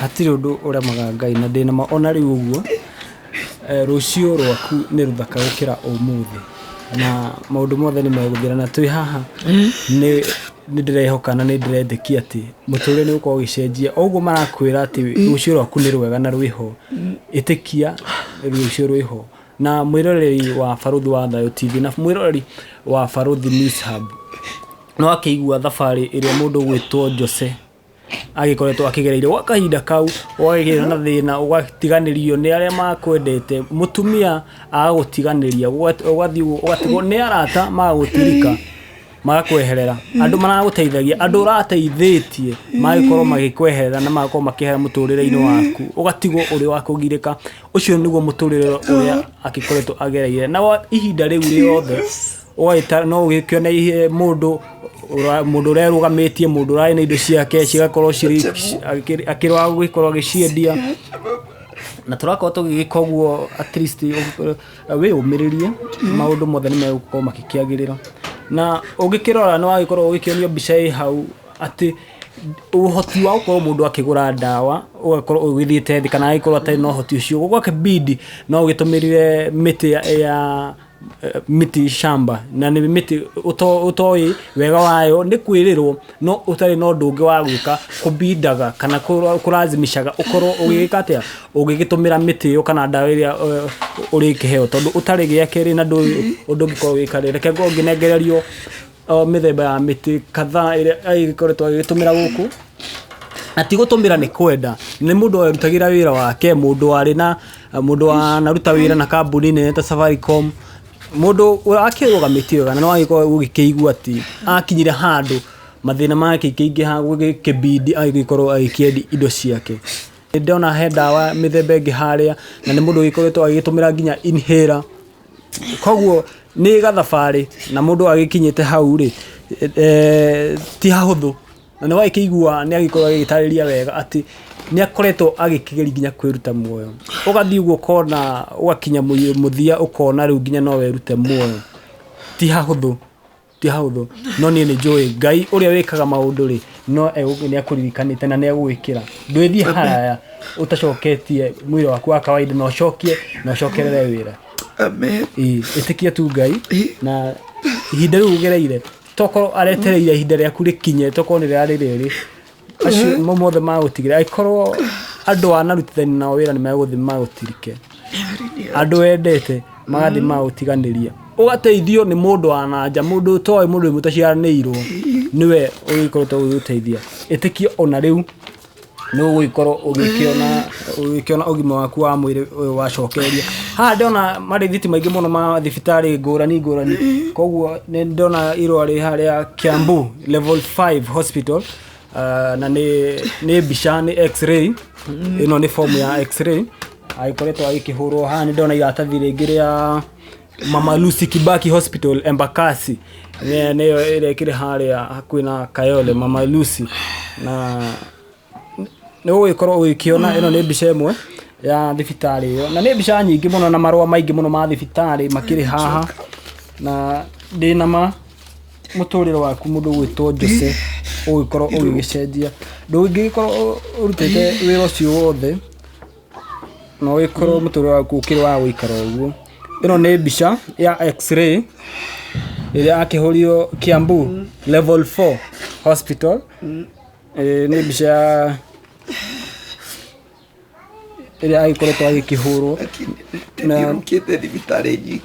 hatirĩ ũndũ ũremaga Ngai na ndĩna ma ona rĩu ũguo, rũciũ rwaku nĩ rũthaka gũkĩra ũmũthĩ na maũndũ mothe nĩ megũthira na twĩ haha nĩ ndĩrehoka na nĩ ndĩretĩkia atĩ mũtũrĩre nĩ ũgũkorwo ũgĩcenjia. O ũguo marakwĩra atĩ rũciũ rwaku nĩ rwega na rwĩho, ĩtĩkia rũciũ rwĩho. Na mwĩroreri wa Barũthi wa Thayũ TV na mwĩroreri wa Barũthi News Hub no akĩigua thabarĩ ĩrĩa mũndũ ũgwĩtwo Jose agĩkoretwo akĩgereire gwa kahinda kau, ũgagĩa na thĩna, ũgatiganĩrio nĩ arĩa makwendete, mũtumia agagũtiganĩria, ũgathiĩ ũgatigwo nĩ arata magagũtirika, magakweherera, andũ maragũteithagia, andũ ũrateithĩtie magĩkorwo magĩkweherera na magakorwo makĩehera mũtũrĩre-inĩ waku, ũgatigwo ũrĩ wa kũgirĩka. Ũcio nĩguo mũtũrĩre ũrĩa agĩkoretwo agereire na ihinda rĩu rĩothe ũgagĩta no ũgĩkĩone mũndũ mũndũ ũrerũgamĩtie, mũndũ ũrarĩ na indo ciake cigakorwo cirĩ akĩrĩ wa gũgĩkorwo agĩciendia, na tũrakorwo tũgĩgĩka ũguo at least wĩyũmĩrĩrie, maũndũ mothe nĩ megũkorwo magĩkĩagĩrĩra. Na ũngĩkĩrora nĩ wagĩkorwo ũgĩkĩonio mbica ĩ hau atĩ ũhoti wa gũkorwo mũndũ akĩgũra ndawa ũgakorwo ũgĩthiĩte thĩ kana agĩkorwo atarĩ na ũhoti ũcio, gwakĩbidi no ũgĩtũmĩrire mĩtĩ ya miti shamba, na nĩ mĩtĩ ũtoĩ wega wayo nĩ kwĩrĩrwo, no ũtarĩ na ũndũ ũngĩ wa gwĩka, kũbindaga kana kũrazimishaga ũkorwo ũgĩgĩka atĩa, ũgĩgĩtũmĩra mĩtĩ ĩyo kana ndawa ĩrĩa ũrĩkĩheo, tondũ ũtarĩ gĩa kerĩ na ndũĩ ũndũ ũngĩkorwo ũgĩka rĩ. Reke ngorwo ngĩnengererio mĩthemba ya mĩtĩ kadhaa ĩrĩa agĩkoretwo agĩgĩtũmĩra gũkũ. Na ti gũtũmĩra nĩ kwenda, nĩ mũndũ werutagĩra wĩra wake, mũndũ warĩ na mũndũ wanaruta wĩra na kambuni nene ta Safaricom, mũndũ akĩrũgamĩtie wega, na no agĩkorwo ũgĩkĩigua atĩ akinyire handũ mathĩna make kĩingĩha gũgĩkĩbidi agĩkorwo agĩkĩendia indo ciake. Ndĩrona he ndawa mĩthemba ĩngĩ harĩa, na nĩ mũndũ ũgĩkoretwo agĩtũmĩra nginya inhaler. Koguo nĩ gathabarĩ na mũndũ agĩkinyĩte hau rĩ, ti hahũthũ. Na nĩ wagĩkĩigua nĩ agĩkorwo agĩgĩtarĩria wega atĩ nĩ akoretwo agĩkĩgeria nginya kwĩruta muoyo. Ũgathiĩ ũguo ũkona, ũgakinya mũthia ũkona rĩu nginya no wĩrute muoyo. Ti hahũthũ, ti hahũthũ. No niĩ nĩ njũĩ Ngai ũrĩa wĩkaga maũndũ rĩ, no nĩ akũririkanĩte na nĩ egũgwĩkĩra. Ndwĩthiĩ haraya ũtacoketie mwĩrĩ waku wa kawaida, na ũcokie na ũcokerere wĩra. Amen. Ĩĩ, ĩtĩkia tu Ngai na ihinda rĩu ũgereire, tokorwo aretereire ihinda rĩaku rĩkinye, tokorwo nĩ rĩarĩ rĩrĩ, acio mothe magũtigĩra. Angĩkorwo andũ wanarutithania nao wĩra nĩ megũthiĩ magũtirike, andũ wendete magathiĩ magũtiganĩria, Ũgateithio nĩ mũndũ wa na nja, mũndũ ũtoĩ, mũndũ mũtaciaranĩirwo nĩwe ũgĩkoretwo ũgĩgũteithia. Ĩtĩkia ona rĩu nĩ ũgũgĩkorwo ũgĩkĩona ũgima waku wa mwĩrĩ ũyũ wacokereria. Haha ndĩrona marĩthiti maingĩ mũno ma thibitarĩ ngũrani ngũrani, koguo nĩ ndĩrona irũa rĩ harĩa Kiambu Level 5 Hospital, na nĩ mbica, nĩ x-ray, ĩno nĩ fomu ya x-ray agĩkoretwo agĩkĩhũrwo. Haha nĩ ndĩrona iratathi rĩngĩ rĩa Mama Lucy Kibaki Hospital Embakasi, nĩyo ĩrĩa ĩkĩrĩ harĩa hakuhĩ na Kayole, Mama Lucy. Na nĩ ũgũgĩkorwo ũgĩkĩona ĩno nĩ mbica ĩmwe ya thibitarĩ ĩyo, na nĩ mbica nyingĩ mũno na marũa maingĩ mũno ma thibitarĩ makĩrĩ haha. Na ndĩna ma mũtũrĩre waku, mũndũ ũgwĩtwo Jose, ũgũgĩkorwo ũgĩgĩcenjia. Ndũngĩgĩkorwo ũrutĩte wĩra ũcio wothe na ũgĩkorwo mũtũrĩre waku ũkĩrĩ wa gũikara ũguo. Ĩno nĩ mbica ya x-ray ĩrĩa yakĩhũrirwo Kiambu Level 4 Hospital. Nĩ mbica ya ĩrĩa agĩkoretwo agĩkĩhũrwo. Nĩthiũrũrũkĩte thibitarĩ nyingĩ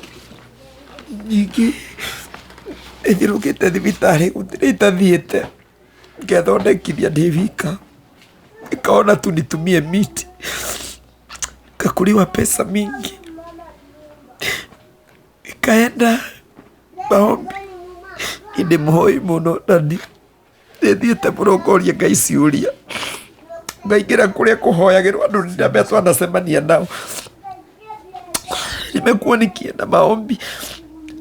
nyingĩ, nĩthiũrũrũkĩte thibitarĩ gũtirĩ itathiĩte, ngethondekithia ndĩ wika, nikaona tu nitumie miti, nikakuliwa pesa mingi, nikaenda maombi, niĩ ndĩ mũhoi mũno na nĩthiĩte mũno ngoria Ngai ciũria, ngaingĩra kũrĩa kũhoyagĩrwo andũ ndamenya twanacemania nao, nimekuwa nikienda maombi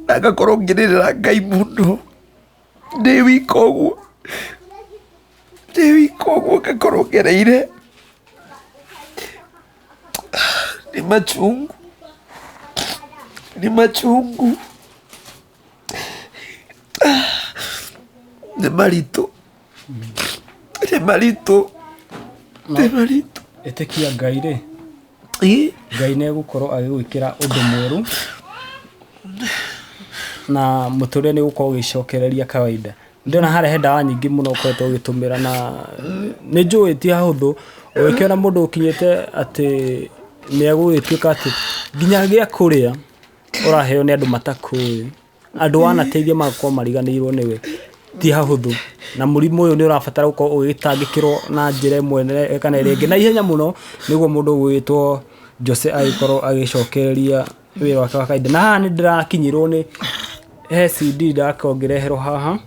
na ngakorwo ngĩrĩrĩra Ngai mũno ndĩ wika ũguo, ndĩ wika ũguo ngakorwo ngereire ni machungu, ni machungu, nĩ maritũ, nĩ maritũ, nĩ maritũ. Ĩtĩkia Ngai rĩ, Ngai nĩ egũkorwo agĩgwĩkĩra ũndũ mwerũ na mũtũrĩre nĩ ũgũkorwo ũgĩcokereria kawaida. Ndĩrona harĩa he ndawa nyingĩ mũno ũkoretwo ũgĩtũmĩra, na nĩ njũĩ ti hahũthũ ũgĩkĩona mũndũ ũkinyĩte atĩ nĩ egũgĩtuĩka atĩ nginya gĩa kũrĩa ũraheo nĩ andũ matakũĩ, andũ wanateithia magakorwo mariganĩirwo nĩwe, ti hahũthũ. Na mũrimũ ũyũ nĩ ũrabatara gũkorwo ũgĩtangĩkĩrwo na njĩra ĩmwe kana ĩrĩa ĩngĩ na ihenya mũno, nĩguo mũndũ ũgwĩtwo Jose agĩkorwo agĩcokereria wĩra wake wa kawaida. Na haha nĩ ndĩrakinyĩrwo nĩ he CD ndakorwo ngĩreherwo haha.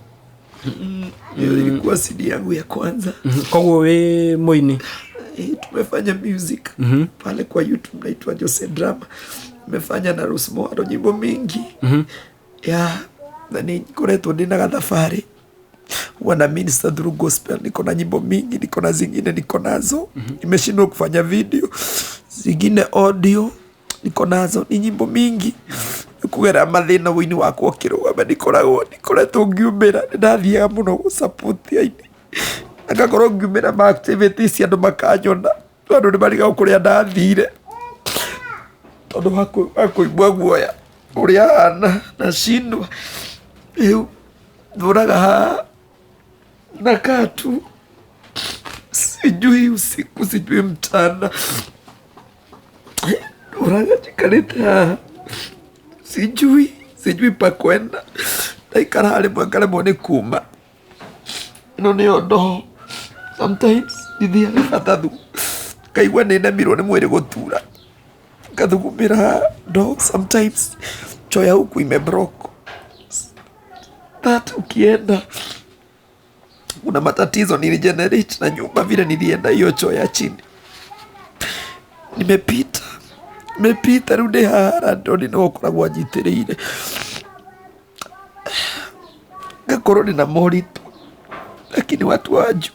Hiyo ilikuwa CD yangu ya kwanza. Koguo wĩ mũini? Tumefanya music pale kwa YouTube, naitwa Jose Drama. Nimefanya na Rose Muhando nyimbo mingi. Ya, na nikoretwo ndĩ na gathabarĩ huwa na minister through gospel. Niko na nyimbo mingi, niko na zingine niko nazo, nimeshindwa kufanya video, zingine audio niko nazo, ni nyimbo mingi. Kũgerera mathĩna ũini wakwa ũkĩrũgama, nĩkoragwo nĩkoretwo ngiumĩra, nĩndathiaga mũno gũ-support aini, na ngakorwo ngiumĩra ma activities, andũ makanyona, no andũ nĩmarigagwo kũrĩa ndathire tondũ wa kũigua guoya ũrĩa hana, nashindwa rĩu ndũraga haha nakaa tu, sijui usiku sijui mchana, ndũraga njikarĩte haha, sijui pa kwenda, ndaikara rĩmwe ngaremwo nĩ kuma. Ĩno nĩyo ndoo, sometimes ndithiaga batathu, ngaigua nĩnemirwo nĩ mwĩrĩ gũtura, ngathugumĩra haha ndoo, sometimes choo ya huku imeblock that ukienda kuna matatizo niligenerate na nyumba vile nilienda hiyo choo ya chini, nimepita nimepita, rĩu ndĩ haha landlord nĩwe ũkoragwo anyitĩrĩire, ngakorwo ndĩna moritũ, lakini watu hawajui.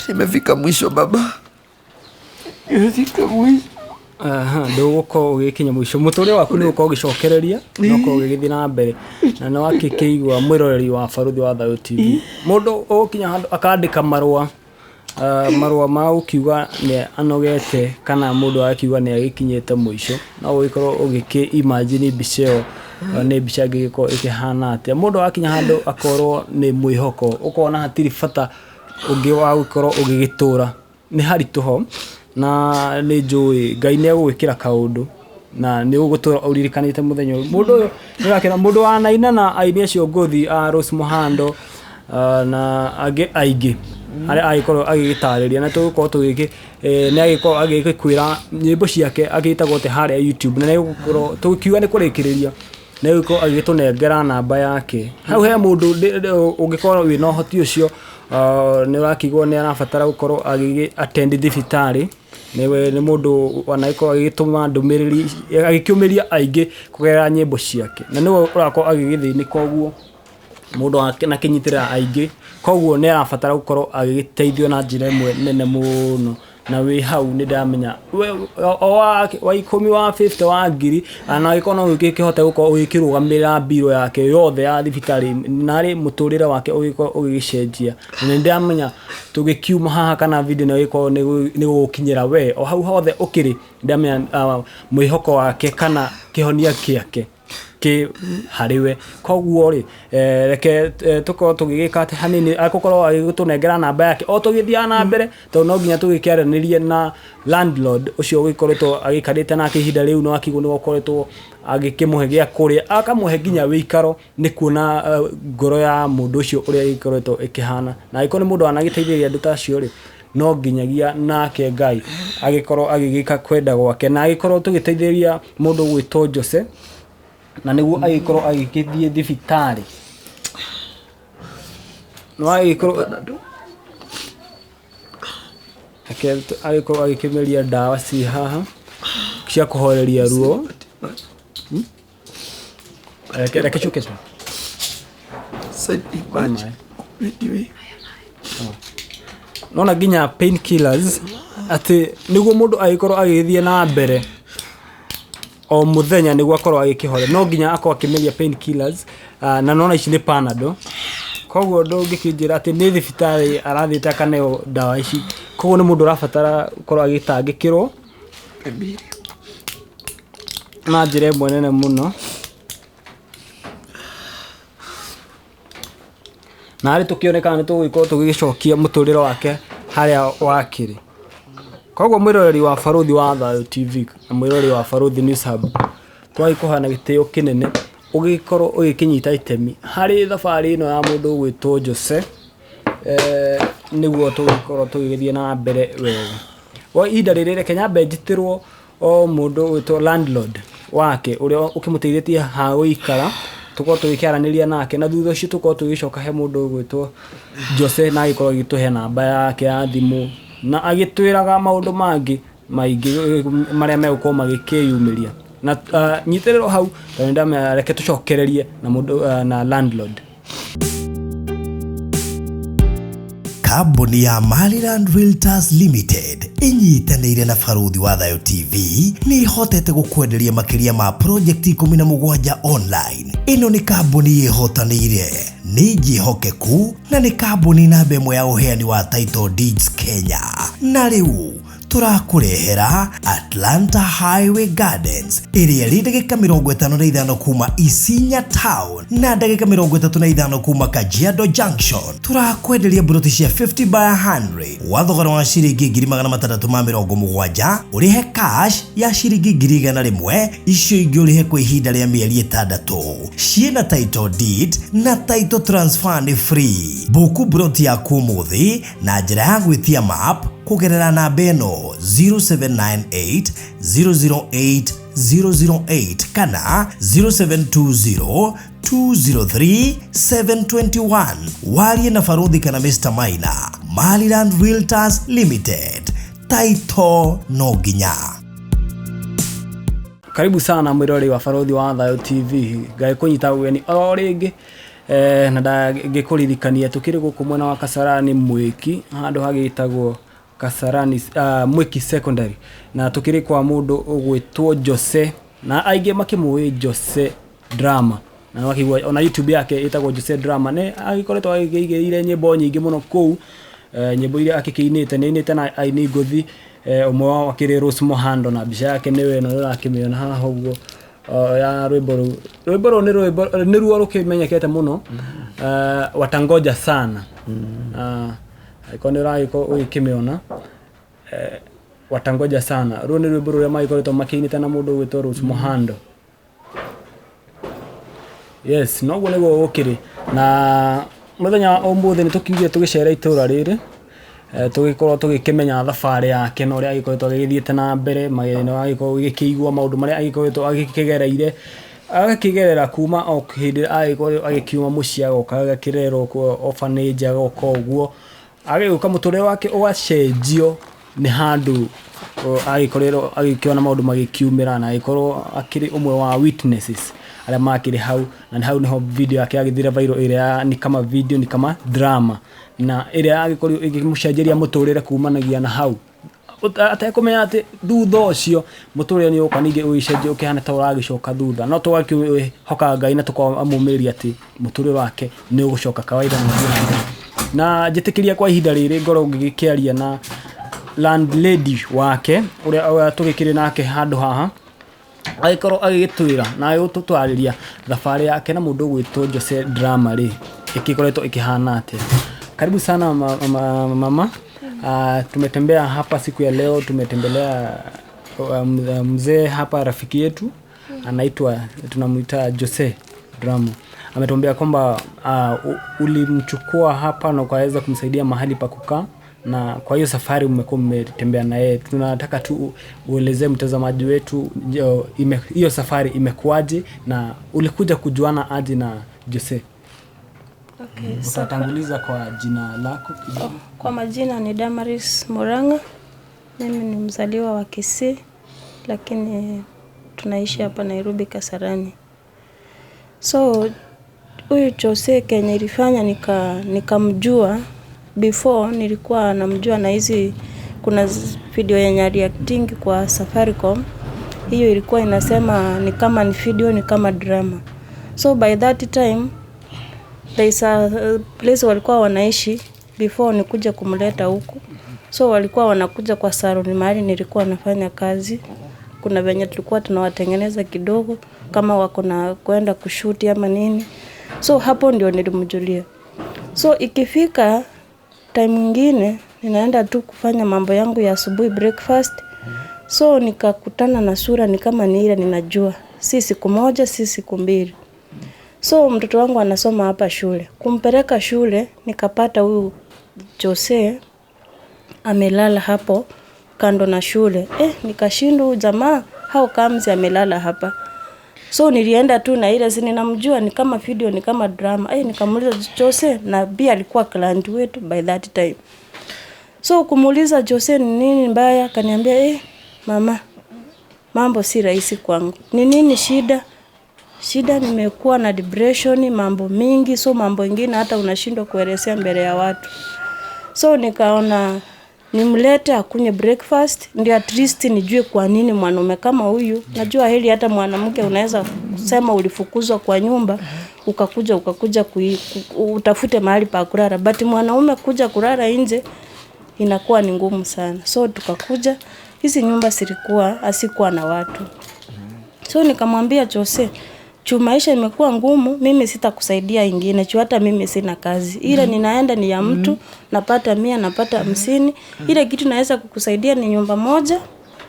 Nimefika mwisho baba, nimefika mwisho. Aha, ndũgũkorwo ũgĩkinya mũico, mũtũrĩre waku nĩ ũgũkorwo ũgĩcokereria na ũkorwo ũgĩgĩthiĩ na mbere. Na nĩ wakĩkĩigua, mwĩroreri wa Barũthi wa Thayũ TV, mũndũ ũgũkinya handũ akandĩka marũa, marũa ma gũkiuga nĩ anogete kana mũndũ agakiuga nĩ agĩkinyĩte mũico, no ũgĩkorwo ũgĩkĩ imagine mbica ĩyo nĩ mbica ĩngĩgĩkorwo ĩkĩhana atĩa. Mũndũ akinya handũ akorwo nĩ mwĩhoko, ũkona hatirĩ bata ũngĩ wa gũkorwo ũgĩgĩtũra, nĩ haritũ ho. Na nĩ njũĩ Ngai nĩ egũgwĩkĩra kaũndũ. Na nĩ ũgũtũra ũririkanĩte mũthenya ũyũ. Mũndũ ũyũ nĩ ũrakĩona mũndũ wanaina na aini acio ngũthi a Rose Muhando na angĩ aingĩ harĩa agĩkorwo agĩgĩtarĩria na tũgũkorwo tũgĩkĩ nĩ agĩkorwo agĩkwĩra nyĩmbo ciake agĩtagwo atĩa harĩa YouTube, na nĩ egũkorwo tũkiuga nĩ kũrĩkĩrĩria nĩ egũkorwo agĩtũnengera namba yake. Hau he mũndũ ũngĩkorwo wĩna ũhoti ũcio, nĩ ũrakĩigua nĩ arabatara gũkorwo agĩ attend thibitarĩ. Nĩ mũndũ wanagĩkorwo agĩgĩtũma ndũmĩrĩri agĩkĩũmĩria aingĩ kũgerera nyĩmbo ciake, na nĩwe ũrakorwo agĩgĩthĩnĩka ũguo mũndũ akĩnyitĩrĩra aingĩ, koguo nĩ arabatara gũkorwo agĩgĩteithio na njĩra ĩmwe nene mũno. Na wĩ hau nĩ ndamenya o wa ikũmi, wa 50, wa ngiri, na angĩkorwo no ũgĩkĩhote gũkorwo ũgĩkĩrũgamĩrĩra mbirũ yake yothe ya thibitarĩ narĩ mũtũrĩre wake ũgĩkorwo ũgĩgĩcenjia. Na nĩ ndamenya tũgĩkiuma haha kana video ĩno ĩgĩkorwo nĩ gũgũkinyĩra we o hau hothe ũkĩrĩ, ndamenya mwĩhoko wake kana kĩhonia kĩake kĩ harĩ we. Koguo rĩ, reke tũkorwo tũgĩgĩka atĩ hanini agũkorwo agĩtũnengera namba yake o tũgĩthiaga na mbere, tondũ no nginya tũgĩkĩaranĩrie na landlord ũcio ũgĩkoretwo agĩikarĩte nake ihinda rĩu, no akĩigua nĩ ũkoretwo agĩkĩmũhe gĩa kũrĩa, akamũhe nginya wĩikaro, nĩ kuona ngoro ya mũndũ ũcio ũrĩa ĩkoretwo ĩkĩhana. Na angĩkorwo nĩ mũndũ wanagĩteithĩrĩria andũ ta acio rĩ, no nginyagia nake Ngai agĩkorwo agĩgĩka kwenda gwake, na agĩkorwo tũgĩteithĩrĩria mũndũ gwĩtwo Jose na nĩguo agĩkorwo agĩgĩthiĩ thibitarĩ. No agĩkorwo reke agĩkorwo agĩkĩmeria ndawa ci haha cia kũhoreria ruo. Reke cuke cu. Nona nginya painkillers atĩ nĩguo mũndũ agĩkorwo agĩgĩthiĩ na mbere o mũthenya, nĩguo akorwo agĩkĩhore no nginya akorwo akĩmeria painkillers, na nona ici nĩ Panadol. Koguo ndũngĩkĩnjĩra atĩ nĩ thibitarĩ arathiĩte akaneo ndawa ici. Koguo nĩ mũndũ ũrabatara gũkorwo agĩtangĩkĩrwo na njĩra ĩmwe nene mũno. Na harĩ tũkĩone kana nĩ tũgũgĩkorwo tũgĩgĩcokia mũtũrĩre wake harĩa wakĩrĩ. Koguo mwĩroreri wa Barũthi wa Thayũ TV na mwĩroreri wa Barũthi News Hub, twagĩkũhoya na gĩtĩo kĩnene ũgĩkorwo ũgĩkĩnyita itemi harĩ thabarĩ ĩno ya mũndũ ũgwĩtwo Jose, nĩguo tũgĩkorwo tũgĩgĩthiĩ na mbere wega. Kwa ihinda rĩrĩ reke nyambe njĩtĩrwo o mũndũ ũgwĩtwo landlord wake ũrĩa ũkĩmũteithĩtie ha gũikara, tũkorwo tũgĩkĩaranĩria nake, na thutha ũcio tũkorwo tũgĩcoka he mũndũ ũgwĩtwo Jose na agĩkorwo agĩtũhe namba yake ya thimũ na agĩtwĩraga maũndũ mangĩ maingĩ marĩa megũkorwo magĩkĩyumĩria. Na nyitĩrĩrwo hau tondũ nĩndamenya reke tũcokererie na mũndũ na landlord. Kambuni ya Maryland Realtors Limited ĩnyitanĩire na Barũthi wa Thayũ TV nĩ ĩhotete gũkwenderia makĩria ma project 17 online. Ĩno nĩ kambuni ĩhotanĩire, nĩ njĩhokeku na nĩ kambuni namba ĩmwe ya ũheani wa title deeds Kenya. Na rĩu tũrakũrehera Atlanta Highway Gardens ĩrĩa ĩrĩ ndagĩka 55 kuma Isinya Town na ndagĩka 35 kuma Kajiado Junction. Tũrakwenderia mburoti cia 50 by 100 wa thogora wa ciringi 670,000, ũrĩhe cash ya ciringi 100,000, icio ingĩ ũrĩhe kwa ihinda rĩa mĩeri 6. Ciĩna title deed na title transfer nĩ free. Buku mburoti yaku ũmũthĩ na njĩra ya gwĩtia map kũgerera namba ĩno 0798 008 008 kana 0720 203 721. Warie na Barũthi kana Mr. Maina. Maryland Realtors Limited. Title no nginya. Karibu sana mwĩroreri wa Barũthi wa Thayũ TV, ngagĩkũnyita ũgeni o rĩngĩ, na ndangĩkũririkania tũkĩrĩ gũkũ mwena wa Kasarani Mwĩki, handũ hagĩtagwo Kasarani Mwĩki Secondary, na tũkĩrĩ kwa mũndũ ũgwĩtwo Jose, na aingĩ makĩmũĩ Jose Drama, na wakĩigua ona YouTube yake ĩtagwo Jose Drama. Nĩ agĩkoretwo agĩkĩigĩrĩire nyĩmbo nyingĩ mũno kũu, nyĩmbo iria akĩkĩinĩte nĩ ainĩte na aini ngũthi, ũmwe wao akĩrĩ Rose Muhando, na mbica yake nĩwe ĩno ũrakĩmĩona haha ũguo ya rwĩmbo rũu. Rwĩmbo rũu nĩ rwĩmbo nĩruo rũkĩmenyekete mũno, watangoja sana, angĩkorwo nĩ ũragĩkorwo ũgĩkĩmĩona. Watangoja sana. Rũrũ nĩ rwĩmbo rũrĩa magĩkoretwo makĩinĩte na mũndũ ũgwĩtwo Rose Muhando. Yes, noguo nĩguo gũkĩrĩ. Na mũthenya wa ũmũthĩ nĩ tũkiugire tũgĩcere itũra rĩrĩ, tũgĩkorwo tũgĩkĩmenya thabarĩ yake na ũrĩa agĩkoretwo agĩgĩthiĩte na mbere, na agĩkorwo agĩkĩigua maũndũ marĩa agĩkoretwo agĩkĩgereire, agakĩgerera kuma o hĩndĩ ĩrĩa agĩkorwo agĩkiuma mũciĩ agoka agakĩrerwo orphanage agoka ũguo, agĩũka mũtũrĩre wake ũgacenjio nĩ handũ agĩkorirwo agĩkĩona maũndũ magĩkiumĩra na agĩkorwo akĩrĩ ũmwe wa witnesses arĩa makĩrĩ hau, na nĩ hau nĩho video yake yagĩthire viral ĩrĩa ya ni kama video ni kama drama, na ĩrĩa yagĩkorirwo ĩkĩmũcenjeria mũtũrĩre kumanagia na hau atekũmenya atĩ thutha ũcio mũtũrĩre nĩ ũka ningĩ ũgĩcenjia ũkĩhana ta ũragĩcoka thutha, no tũgakĩhoka Ngai na tũkamũmĩrĩria atĩ mũtũrĩre wake nĩ ũgũcoka kawaida na ũthiĩ na mbere. Na njĩtĩkĩria kwa ihinda rĩrĩ ngorwo ngĩgĩkĩaria na landlady wake ũrĩa tũgĩkĩrĩ nake handũ haha, agĩkorwo agĩgĩtwĩra na agĩgũtũtarĩria thabarĩ yake na mũndũ ũgwĩtwo Jose Drama rĩ ĩgĩkoretwo ĩkĩhana atĩa. Karibu sana mama. Tumetembea hapa siku ya leo, tumetembelea mzee hapa, rafiki yetu anaitwa, tunamuita Jose Drama. Ametuambia kwamba ulimchukua hapa na ukaweza kumsaidia mahali pa kukaa, na kwa hiyo safari mmekuwa mmetembea na yeye. Tunataka tu uelezee mtazamaji wetu hiyo safari imekuwaje na ulikuja kujuana aje na Jose. Okay, Utatanguliza kwa jina lako kidogo. Kwa majina ni Damaris Murang'a. Mimi ni mzaliwa wa Kisii, lakini tunaishi hapa Nairobi Kasarani. So huyu Jose Kenya ilifanya nikamjua before nilikuwa namjua na hizi kuna video yenye reacting kwa Safaricom. Hiyo ilikuwa inasema ni kama ni video ni kama drama. So by that time there is a place walikuwa wanaishi before nikuja kumleta huku. So walikuwa wanakuja kwa salon mahali nilikuwa nafanya kazi. Kuna venye tulikuwa tunawatengeneza kidogo kama wako na kwenda kushuti ama nini. So hapo ndio nilimjulia. So ikifika time nyingine ninaenda tu kufanya mambo yangu ya asubuhi breakfast. So nikakutana na sura ni kama ni ile ninajua. Si siku moja, si siku mbili. So mtoto wangu anasoma hapa shule. Kumpeleka shule nikapata huyu Jose amelala hapo kando na shule. Nikashindwa huyu jamaa how comes amelala hapa. So nilienda tu na ile si ninamjua ni kama video ni kama drama. Nikamuuliza Jose, na pia alikuwa client wetu by that time. So kumuuliza Jose ni nini mbaya, akaniambia mama, mambo si rahisi kwangu. Ni nini shida? Shida nimekuwa na depression, mambo mingi, so mambo ingine hata unashindwa kuelezea mbele ya watu. So nikaona nimlete akunywe breakfast ndio at least nijue kwa nini mwanaume kama huyu. Najua heli hata mwanamke unaweza kusema ulifukuzwa kwa nyumba ukakuja utafute mahali pa kulala, but mwanaume kuja kulala nje inakuwa ni ngumu sana. So tukakuja, hizi nyumba zilikuwa asikuwa na watu. So nikamwambia Jose, juu maisha imekuwa ngumu, mimi sitakusaidia ingine, juu hata mimi sina kazi. Ile ninaenda ni ya mtu, napata 100, napata 50. Ile kitu naweza kukusaidia ni nyumba moja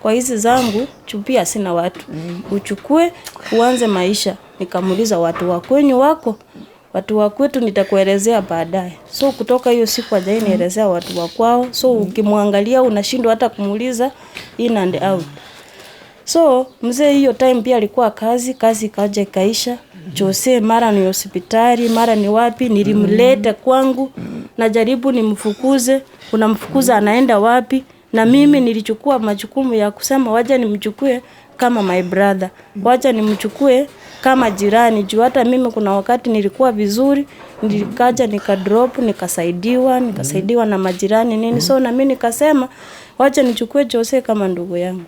kwa hizi zangu, juu pia sina watu. Uchukue uanze maisha. Nikamuuliza watu wa kwenyu wako? Watu wa kwetu nitakuelezea baadaye. So kutoka hiyo siku hajainielezea watu wa kwao. So ukimwangalia unashindwa hata kumuuliza in and out. So mzee hiyo time pia alikuwa kazi, kazi ikaja ikaisha. Jose mara ni hospitali, mara ni wapi, nilimleta kwangu, najaribu nimfukuze, unamfukuza anaenda wapi? Na mimi nilichukua majukumu ya kusema wacha nimchukue kama my brother, wacha nimchukue kama jirani. Juu hata mimi kuna wakati nilikuwa vizuri, nilikaja nika drop, nikasaidiwa na majirani nini. So na mimi nikasema wacha nichukue Jose kama ndugu yangu.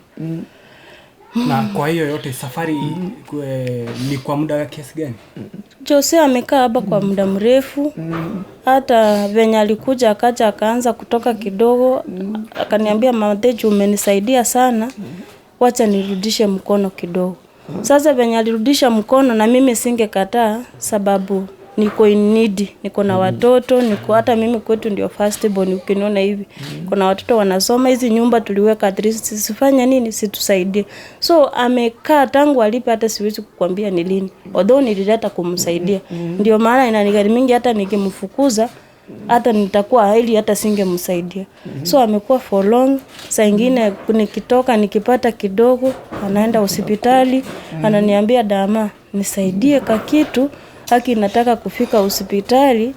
Na kwa hiyo yote safari ni kwa muda kiasi gani? Jose amekaa hapa kwa muda mrefu. Hata venye alikuja akaja akaanza kutoka kidogo, akaniambia Mama Teju umenisaidia sana, wacha nirudishe mkono kidogo. Sasa venye alirudisha mkono na mimi singekataa, sababu Niko in need, niko na watoto, niko hata mimi kwetu ndio first born ukiniona hivi. Kuna watoto wanasoma, hizi nyumba tuliweka at least sifanya nini situsaidie. So amekaa tangu alipe, hata siwezi kukwambia ni lini. Although nilileta kumsaidia. Ndio maana inanigharimu mingi, hata nikimfukuza hata nitakuwa hali hata singemsaidia. So amekuwa for long. Saa ingine nikitoka nikipata kidogo, anaenda hospitali, ananiambia dama, nisaidie kakitu haki nataka kufika hospitali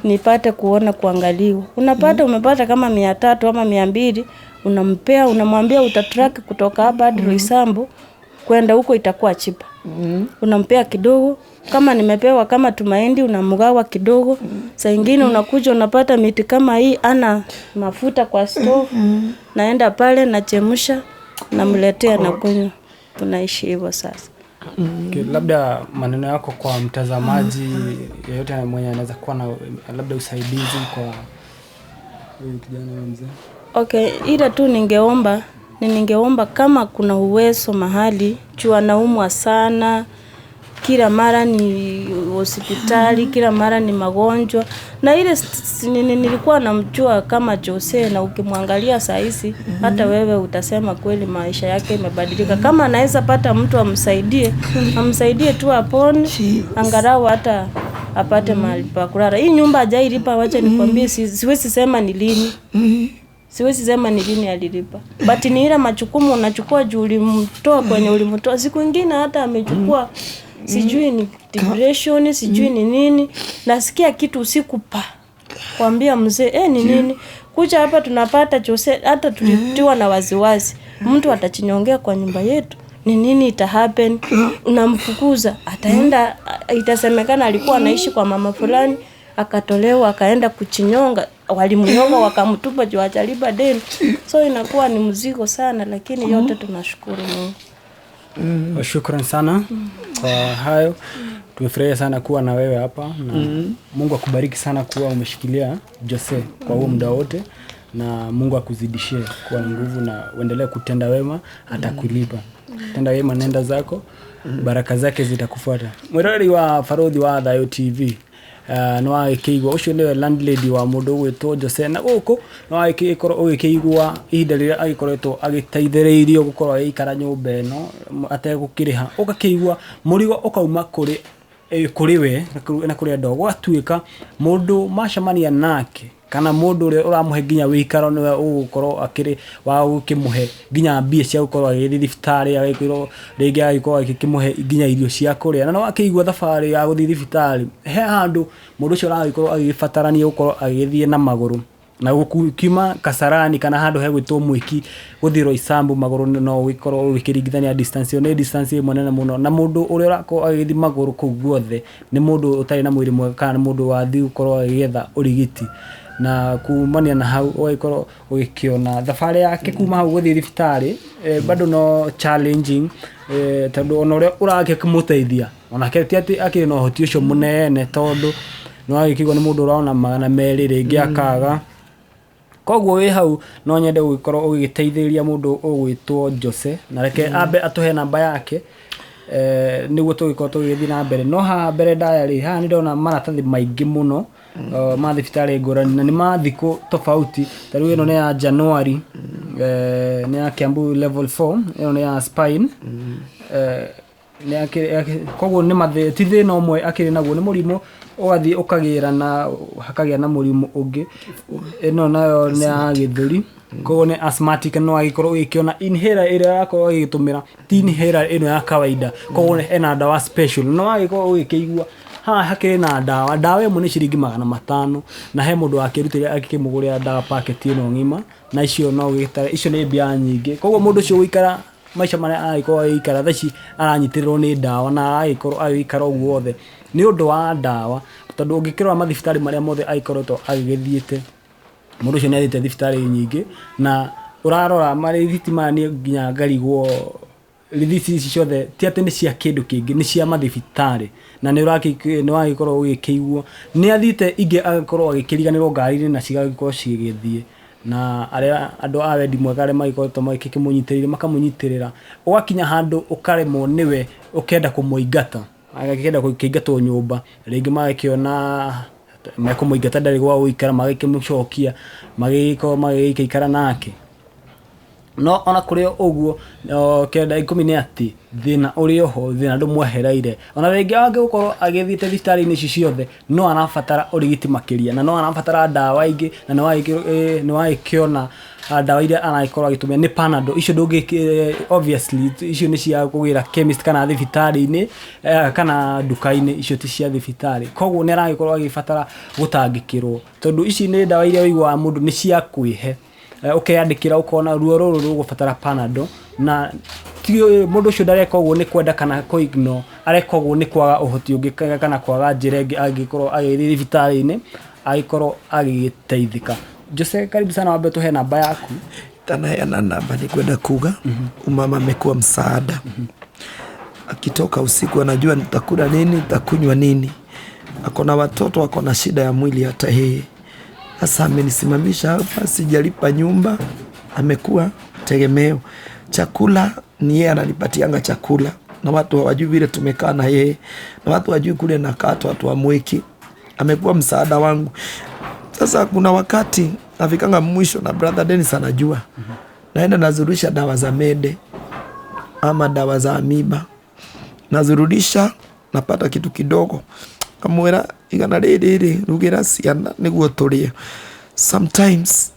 nipate kuona kuangaliwa. Unapata umepata kama 300 ama 200, unampea, unamwambia utatrack kutoka hapa hadi Roysambu kwenda huko itakuwa chipa. Unampea kidogo, kama nimepewa kama tumaindi unamgawa kidogo. Saa ingine unakuja unapata miti kama hii ana mafuta kwa stove, naenda pale nachemsha, namletea na kunywa. Tunaishi hivyo sasa. Okay, labda maneno yako kwa mtazamaji yeyote mwenye anaweza kuwa na labda usaidizi kwa huyu kijana huyu mzee. Okay, ila tu ningeomba ni ningeomba kama kuna uwezo mahali juu anaumwa sana, kila mara ni hospitali, kila mara ni magonjwa. Na ile nilikuwa namjua kama Jose, na ukimwangalia saa hizi hata wewe utasema kweli maisha yake imebadilika. Kama anaweza pata mtu amsaidie, amsaidie tu apone, angalau hata apate mahali pa kulala. Hii nyumba hajailipa, wacha nikwambie, siwezi sema ni lini. Siwezi sema ni lini alilipa. But ni ile majukumu unachukua juu ulimtoa kwenye ulimtoa. Siku ingine hata amechukua sijui ni depression, sijui ni nini. Nasikia kitu usiku pa. Kwambia mzee, ni nini? Kuja hapa tunapata Jose, hata tulitiwa na waziwazi. Mtu atachinyongea kwa nyumba yetu. Ni nini ita happen? Unamfukuza, ataenda, itasemekana alikuwa anaishi kwa mama fulani, akatolewa akaenda kuchinyonga, walimnyonga wakamtupa juu hajalipa deni. So inakuwa ni mzigo sana, lakini yote tunashukuru Mungu. Shukran sana kwa hayo. Tumefurahia sana kuwa na wewe hapa na Mungu akubariki sana kuwa umeshikilia Jose kwa huo muda wote, na Mungu akuzidishie kuwa na nguvu na uendelee kutenda wema, atakulipa. Tenda wema, nenda zako, baraka zake zitakufuata. Mwiroreri wa Baruthi wa Thayu TV, nĩ wagĩkĩigua ũcio nĩwe landlady wa mũndũ ũgwĩtwo Jose, na gũkũ nĩ wagĩkorwo ũgĩkĩigua ihinda rĩrĩa agĩkoretwo agĩteithĩrĩirio gũkorwo agĩikara nyũmba ĩno ategũkĩrĩha, ũgakĩigua mũrigo ũkauma kũrĩ kũrĩ we na kũrĩ andũ, gũgatuĩka mũndũ macemania nake kana mũndũ ũrĩa ũramũhe nginya wĩikaro nĩwe ũgũkorwo akĩrĩ wa gũkĩmũhe nginya mbia cia gũkorwo agĩthiĩ thibitarĩ, agĩkorwo rĩngĩ agĩkorwo agĩkĩmũhe nginya irio cia kũrĩa. Na no akĩigua thabarĩ ya gũthiĩ thibitarĩ he handũ mũndũ ũcio aragĩkorwo agĩbatarania gũkorwo agĩthiĩ na magũrũ, na gũkiuma Kasarani kana handũ hegwĩtwo Mwiki gũthiĩ Roysambu magũrũ no ũgĩkorwo ũgĩkĩringithania distance ĩyo nĩ distance ĩmwe nene mũno, na mũndũ ũrĩa ũrakorwo agĩthiĩ magũrũ kũu guothe nĩ mũndũ ũtarĩ na mwĩrĩ mwega kana nĩ mũndũ wathiĩ gũkorwo agĩetha ũrigiti. Na kumania na hau ũgagĩkorwo ũgĩkĩona thabarĩ yake kuma hau gũthiĩ thibitarĩ, bado no challenging, tondũ ona ũrĩa ũrakĩmũteithia onake ti atĩ akĩrĩ na ũhoti ũcio mũnene, tondũ nĩ wagĩkĩigua nĩ mũndũ ũrona 200 rĩngĩ akaga. Koguo wĩ hau no nyende gũgĩkorwo ũgĩteithĩrĩria mũndũ ũgwĩtwo Jose, na reke ambe atũhe namba yake, nĩguo tũgĩkorwo tũgĩthiĩ na mbere. No haha mbere ndaya rĩ, haha nĩ ndĩrona maratathi maingĩ mũno ma thibitarĩ ngũrani, na nĩ ma thikũ tofauti. Ta rĩu ĩno nĩ ya January, nĩ ya Kiambu level 4, ĩno nĩ ya spine. Koguo nĩ ti thĩna ũmwe akĩrĩ naguo, nĩ mũrimũ ũgathiĩ ũkagĩra na hakagĩa na mũrimũ ũngĩ. Ĩno nayo nĩ ya gĩthũri, koguo nĩ asthmatic, no agĩkorwo ũgĩkĩona inhaler ĩrĩa arakorwo agĩtũmĩra ti inhaler ĩno ya kawaida, koguo ena ndawa special. No agĩkorwo ũgĩkĩigua haha hakĩrĩ na ndawa, ndawa ĩmwe nĩ ciringi 500, na he mũndũ wakĩrutĩire akĩmũgũrĩra ndawa packet ĩno ng'ima, na icio no ũgĩtare, icio nĩ mbia nyingĩ. Koguo mũndũ ũcio gũikara maica marĩa aragĩkorwo agĩikara thaa ici aranyitĩrĩrwo nĩ ndawa, na aragĩkorwo agĩikara ũguo wothe nĩ ũndũ wa ndawa, tondũ ũngĩkĩrora mathibitarĩ marĩa mothe agĩkoretwo agĩgĩthiĩte, mũndũ ũcio nĩ athiĩte thibitarĩ nyingĩ, na ũrarora marĩthiti maya nĩ nginya ngarigwo rithiti ici ciothe ti atĩ nĩ cia kĩndũ kĩngĩ, nĩ cia mathibitarĩ, na nĩ wagĩkorwo ũgĩkĩigua nĩ athiĩte ingĩ agakorwo agĩkĩriganĩrwo ngari-inĩ na cigagĩkorwo cigĩgĩthiĩ, na arĩa andũ a wendi mwega arĩa magĩkoretwo magĩkĩmũnyitĩrĩire makamũnyitĩrĩra, ũgakinya handũ ũkaremwo nĩwe ũkenda kũmũingata. Agakĩenda gũkĩingatwo nyũmba rĩngĩ, magakĩona mekũmũingata ndarĩ gwa gũikara, magĩkĩmũcokia, magĩgĩkorwo magĩgĩikara nake. No ona kũrĩ ũguo, kĩanda ikũmi nĩ atĩ thĩna ũrĩ oho, thĩna ndũmwehereire. Ona rĩngĩ angĩgũkorwo agĩthiĩte thibitarĩ-inĩ ici ciothe, no arabatara ũrigiti makĩria, na no arabatara ndawa ingĩ, na nĩ wagĩkĩona ndawa iria aragĩkorwo agĩtũmĩra nĩ Panadol. Icio ndũngĩ, obviously icio nĩ cia kũgĩra chemist kana thibitarĩ-inĩ, kana nduka-inĩ, icio ti cia thibitarĩ. Koguo nĩ aragĩkorwo agĩbatara gũtangĩkĩrwo, tondũ ici nĩ ndawa iria ũiguaga mũndũ nĩ cia kwĩhe. Ũkeyandĩkĩra ũkona ruo rũrũ rũgũbatara Panadol, na ti mũndũ ũcio ndareka ũguo nĩ kwenda kana kũ ignore, areka ũguo nĩ kwaga ũhoti ũngĩ kana kwaga njĩra ĩngĩ angĩkorwo agĩthiĩ thibitarĩ-inĩ agĩkorwo agĩgĩteithĩka. Jose, karibu sana, wambe tũhe namba yaku. Tanaheana namba, ni kwenda kuga umama amekuwa msaada. Akitoka usiku anajua nitakula nini, nitakunywa nini. Akona watoto, akona shida ya mwili hata yeye. Sasa amenisimamisha hapa, sijalipa nyumba, amekuwa tegemeo. Chakula ni yeye ananipatianga chakula, na watu hawajui vile tumekaa na yeye, na watu hawajui kule nakaa, watu wa Mwiki. Amekuwa msaada wangu. Sasa kuna wakati nafikanga mwisho na brother Dennis anajua. Naenda nazurusha dawa za mede ama dawa za amiba, nazurudisha napata kitu kidogo, kamwira igana rĩrĩ rugĩra ciana nĩguo tũrĩe. Sometimes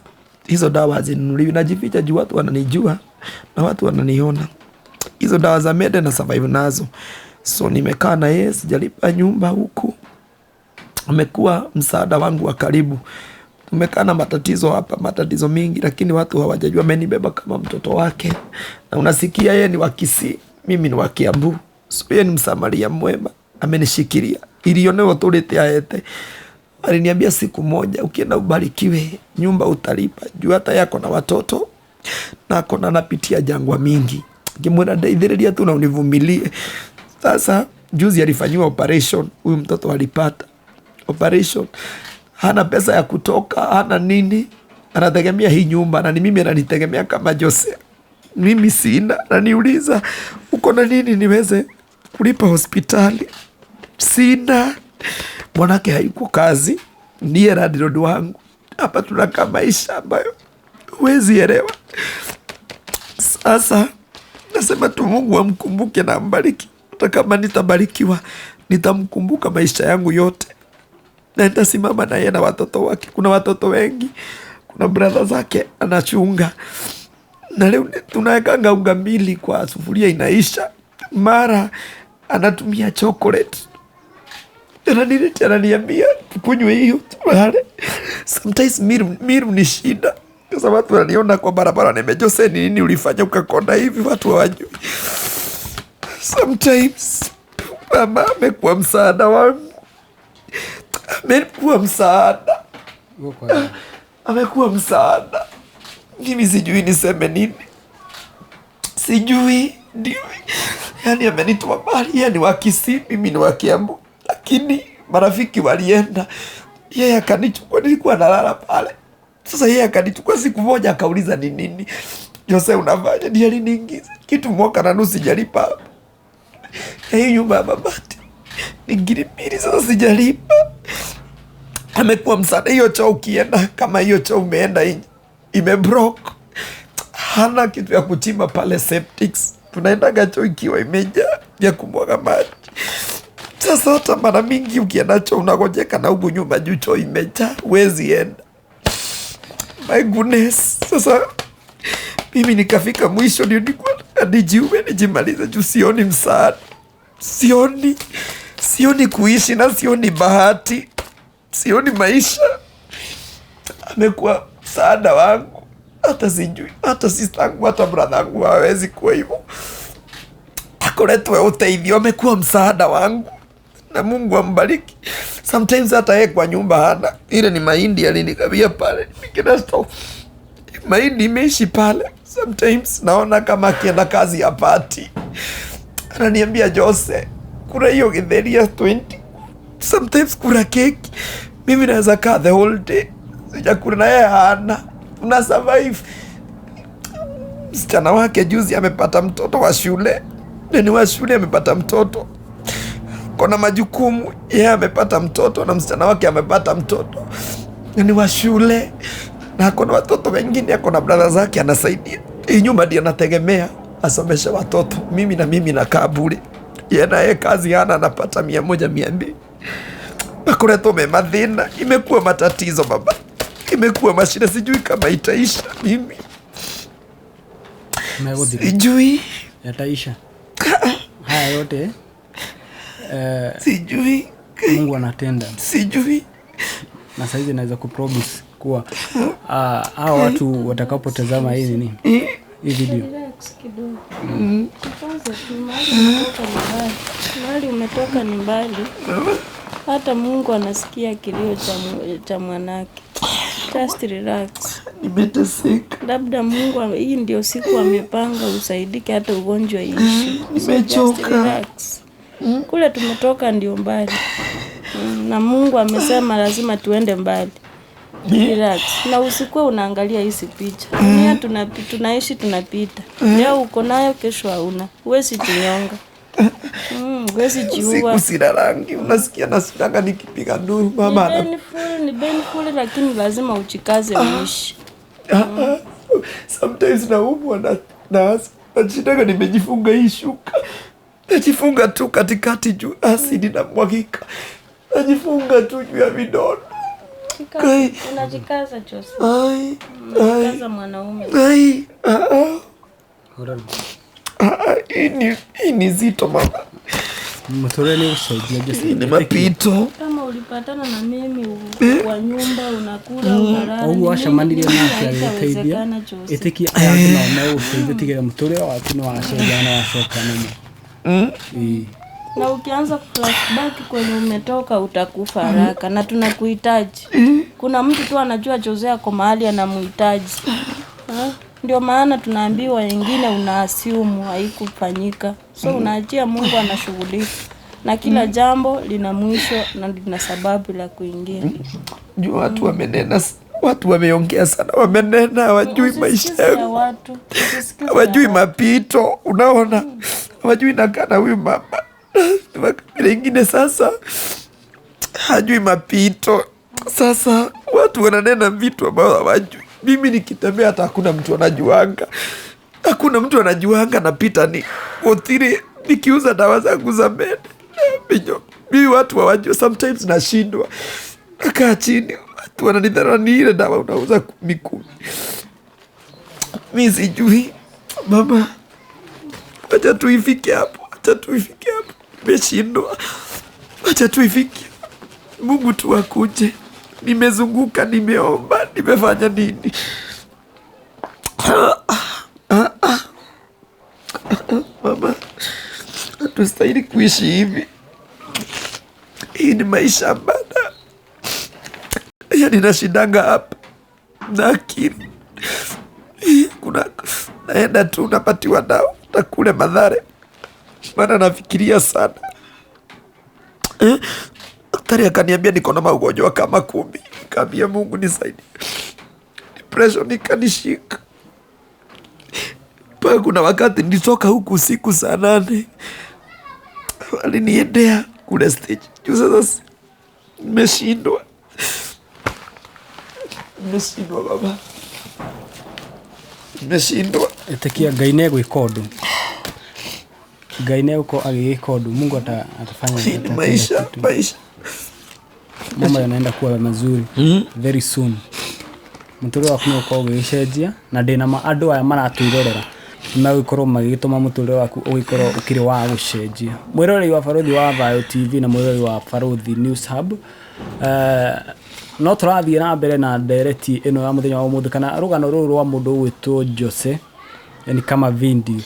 hizo dawa hazinunuliwi, najificha juu watu wananijua na watu wananiona. Hizo dawa za mede na survive nazo, so nimekaa na yeye, sijalipa nyumba huku, amekuwa msaada wangu wa karibu. Tumekaa na matatizo hapa, matatizo mingi, lakini watu hawajajua. Amenibeba kama mtoto wake, na unasikia yeye ni wa Kisii, mimi ni wa Kiambu, so yeye ni msamaria mwema, amenishikilia irio nĩwe ũtũrĩte aete. Aliniambia siku moja, ukienda ubarikiwe, nyumba utalipa juu hata yako na watoto na akona napitia jangwa mingi. Ngimwĩra ndeithĩrĩria tu na univumilie. Sasa juzi alifanyiwa operation, huyu mtoto alipata operation, hana pesa ya kutoka, hana nini, anategemea hii nyumba, na ni mimi ananitegemea kama Jose. Mimi sina, ananiuliza uko na nini niweze kulipa hospitali? Sina. Mwanake hayuko kazi, ndiye landlord wangu hapa. Tunakaa maisha ambayo huwezi elewa. Sasa nasema tu Mungu amkumbuke na ambariki. Hata kama nitabarikiwa, nitamkumbuka maisha yangu yote, na nitasimama na yeye na watoto wake. Kuna watoto wengi, kuna brother zake anachunga, na leo tunawekanga unga mbili kwa sufuria inaisha, mara anatumia chocolate ananiletea, ananiambia tukunywe hiyo tulale. Sometimes miru ni shida, kwa sababu watu wananiona kwa barabara, niambia Jose, ni nini ulifanya ukakonda hivi? Watu hawajui. Sometimes mama amekuwa msaada wangu, amekuwa msaada, amekuwa msaada. Mimi sijui niseme nini, sijui ndio, yani amenitoa mbali. Yeye ni wa Kisii, mimi ni wa Kiambu, lakini marafiki walienda, yeye akanichukua. Nilikuwa nalala pale. Sasa yeye akanichukua siku moja, akauliza ni nini Jose unafanya? Ndiye aliniingiza kitu mwaka na nusu sijalipa hapa. Na hii nyumba ya mabati ni ngiri mbili, sasa sijalipa. Amekuwa msaada. Hiyo choo ukienda, kama hiyo choo umeenda nje imebroke, hana kitu ya kuchimba pale septics, tunaendaga choo ikiwa imejaa ya kumwaga maji. Sasa hata mara mingi ukienda choo unagojeka na huku nyuma juu choo imejaa, huwezi enda. My goodness. Sasa mimi nikafika mwisho, ndio nilikuwa nijiue nijimalize juu sioni msaada, sioni kuishi na sioni bahati, sioni maisha. Amekuwa msaada wangu, hata sijui, hata sistangu, hata brother wangu hawezi kuwa hivyo. Akoretwe uteithio, amekuwa msaada wangu na Mungu ambariki. Sometimes hata yeye kwa nyumba hana ile, ni mahindi alinikawia pale, nikienda store mahindi imeishi pale. Sometimes naona kama akienda kazi hapati, ananiambia Jose, kula hiyo githeri ya 20. Sometimes kula keki, mimi naweza kaa the whole day sijakula na yeye hana, tuna survive. Msichana wake juzi amepata mtoto wa shule, ni wa shule amepata mtoto. Ako na majukumu, yeye amepata mtoto na msichana wake amepata mtoto na ni wa shule na ako na watoto wengine, ako na brother zake anasaidia. Hii nyumba ndio anategemea asomeshe watoto. Mimi na mimi nakaa bure, yeye naye kazi hana, anapata 100 200. Makoretwo me mathina, imekuwa matatizo baba, imekuwa mashida, sijui kama itaisha. Mimi Megũthira. sijui, Yataisha haya yote eh, sijui, Mungu anatenda sijui. na saizi naweza kupromise kuwa hawa watu watakapotazama hii nini hii video Relax kidogo. Jikaze tu, mahali umetoka ni mbali. Mahali umetoka ni mbali. Hata Mungu anasikia kilio cha mwanake. Just relax. Nimeteseka, Labda Mungu hii ndio siku amepanga usaidike hata ugonjwa iishi. So just Nimechoka. relax. Kule tumetoka ndio mbali. Na Mungu amesema lazima tuende mbali. Relax. Na usikuwe unaangalia hizi picha. Dunia tunaishi tunapita. Leo uko nayo, kesho hauna. Huwezi jinyonga. Huwezi jiua. usiku silalangi, unasikia nasidanga nikipiga nduru Ni mama ana painful, ni painful lakini lazima uchikaze uishi. Sometimes naumwa na nashindaga nimejifunga hii shuka, najifunga tu katikati juu asidi na mwagika, najifunga tu juu ya vidonda. Kai. Unajikaza Jose. Ai, ai, Unajikaza mwanaume. ai, ah, ah, ah, hii ni zito mama, mũtũrĩre nĩ ũgũcenjia Jose. hii ni mapito. Kama ulipatana na mimi kwa nyumba unakula unalala. Ũguo wacemanirie nini nake agĩgũteithia haitawezekana, Jose? ĩtĩkia aya angĩ nao megũteithia tigĩrĩra mũtũrĩre waku nĩ wacenjia na wacoka nĩma. Ĩĩ. Na ukianza flashback kwenye umetoka utakufa haraka, na tunakuhitaji. Kuna mtu tu anajua Jose ako mahali anamuhitaji. Ha? Ndio maana tunaambiwa wengine una assume haikufanyika, so unaachia Mungu anashughulika na kila jambo lina mwisho na lina sababu la kuingia. Juu watu wamenena, watu wameongea sana, wamenena, hawajui maisha Usisikize ya yangu, watu, usisikize ya hawajui watu. mapito, unaona, hawajui nakaa na huyu mama makabila ingine, sasa hajui mapito. Sasa watu wananena vitu ambavyo hawajui. Mimi nikitembea hata hakuna mtu anajuanga, hakuna mtu anajuanga napita ni otiri nikiuza dawa zangu za mende Minyo. Mimi watu hawajui, sometimes nashindwa, nakaa chini, watu wananidharau, ni ile dawa unauza kumi kumi. Mi sijui mama, wacha tuifike hapo, wacha tuifike hapo, nimeshindwa, wacha tuifike. Mungu tu akuje. Nimezunguka, nimeomba, nimefanya nini? Mama, hatustahili kuishi hivi. Hii ni maisha bana, yani nashindanga hapa na akili kuna naenda tu napatiwa dawa na kule Mathare, maana nafikiria sana eh? Daktari akaniambia niko na magonjwa kama 10. Nikaambia Mungu nisaidie, depression ikanishika mpaka kuna wakati nilitoka huku usiku saa 8 waliniendea kule stage juu. Sasa nimeshindwa, nimeshindwa baba, nimeshindwa. Ĩtĩkia Ngai nĩ egwĩka ũndũ. Ngai nĩ egũkorwo agĩgĩka ũndũ. Mungu atafanya Hii ni atatenda maisha, kitu. maisha. Mambo yanaenda kuwa mazuri very soon. Mũtũrĩre waku nĩ ũgũkorwo ũgĩgĩcenjia na ndĩna ma andũ aya maratwĩrorera nĩ megũkorwo magĩgĩtũma mũtũrĩre waku ũgĩkorwo ũkĩrĩ wa gũcenjia. Mwĩroreri wa Barũthi wa Thayũ TV na mwĩroreri wa Barũthi News Hub, no tũrathiĩ na mbere na ndereti ĩno ya mũthenya wa ũmũthĩ kana rũgano rũrũ rwa mũndũ ũgwĩtwo Jose, yani kama video.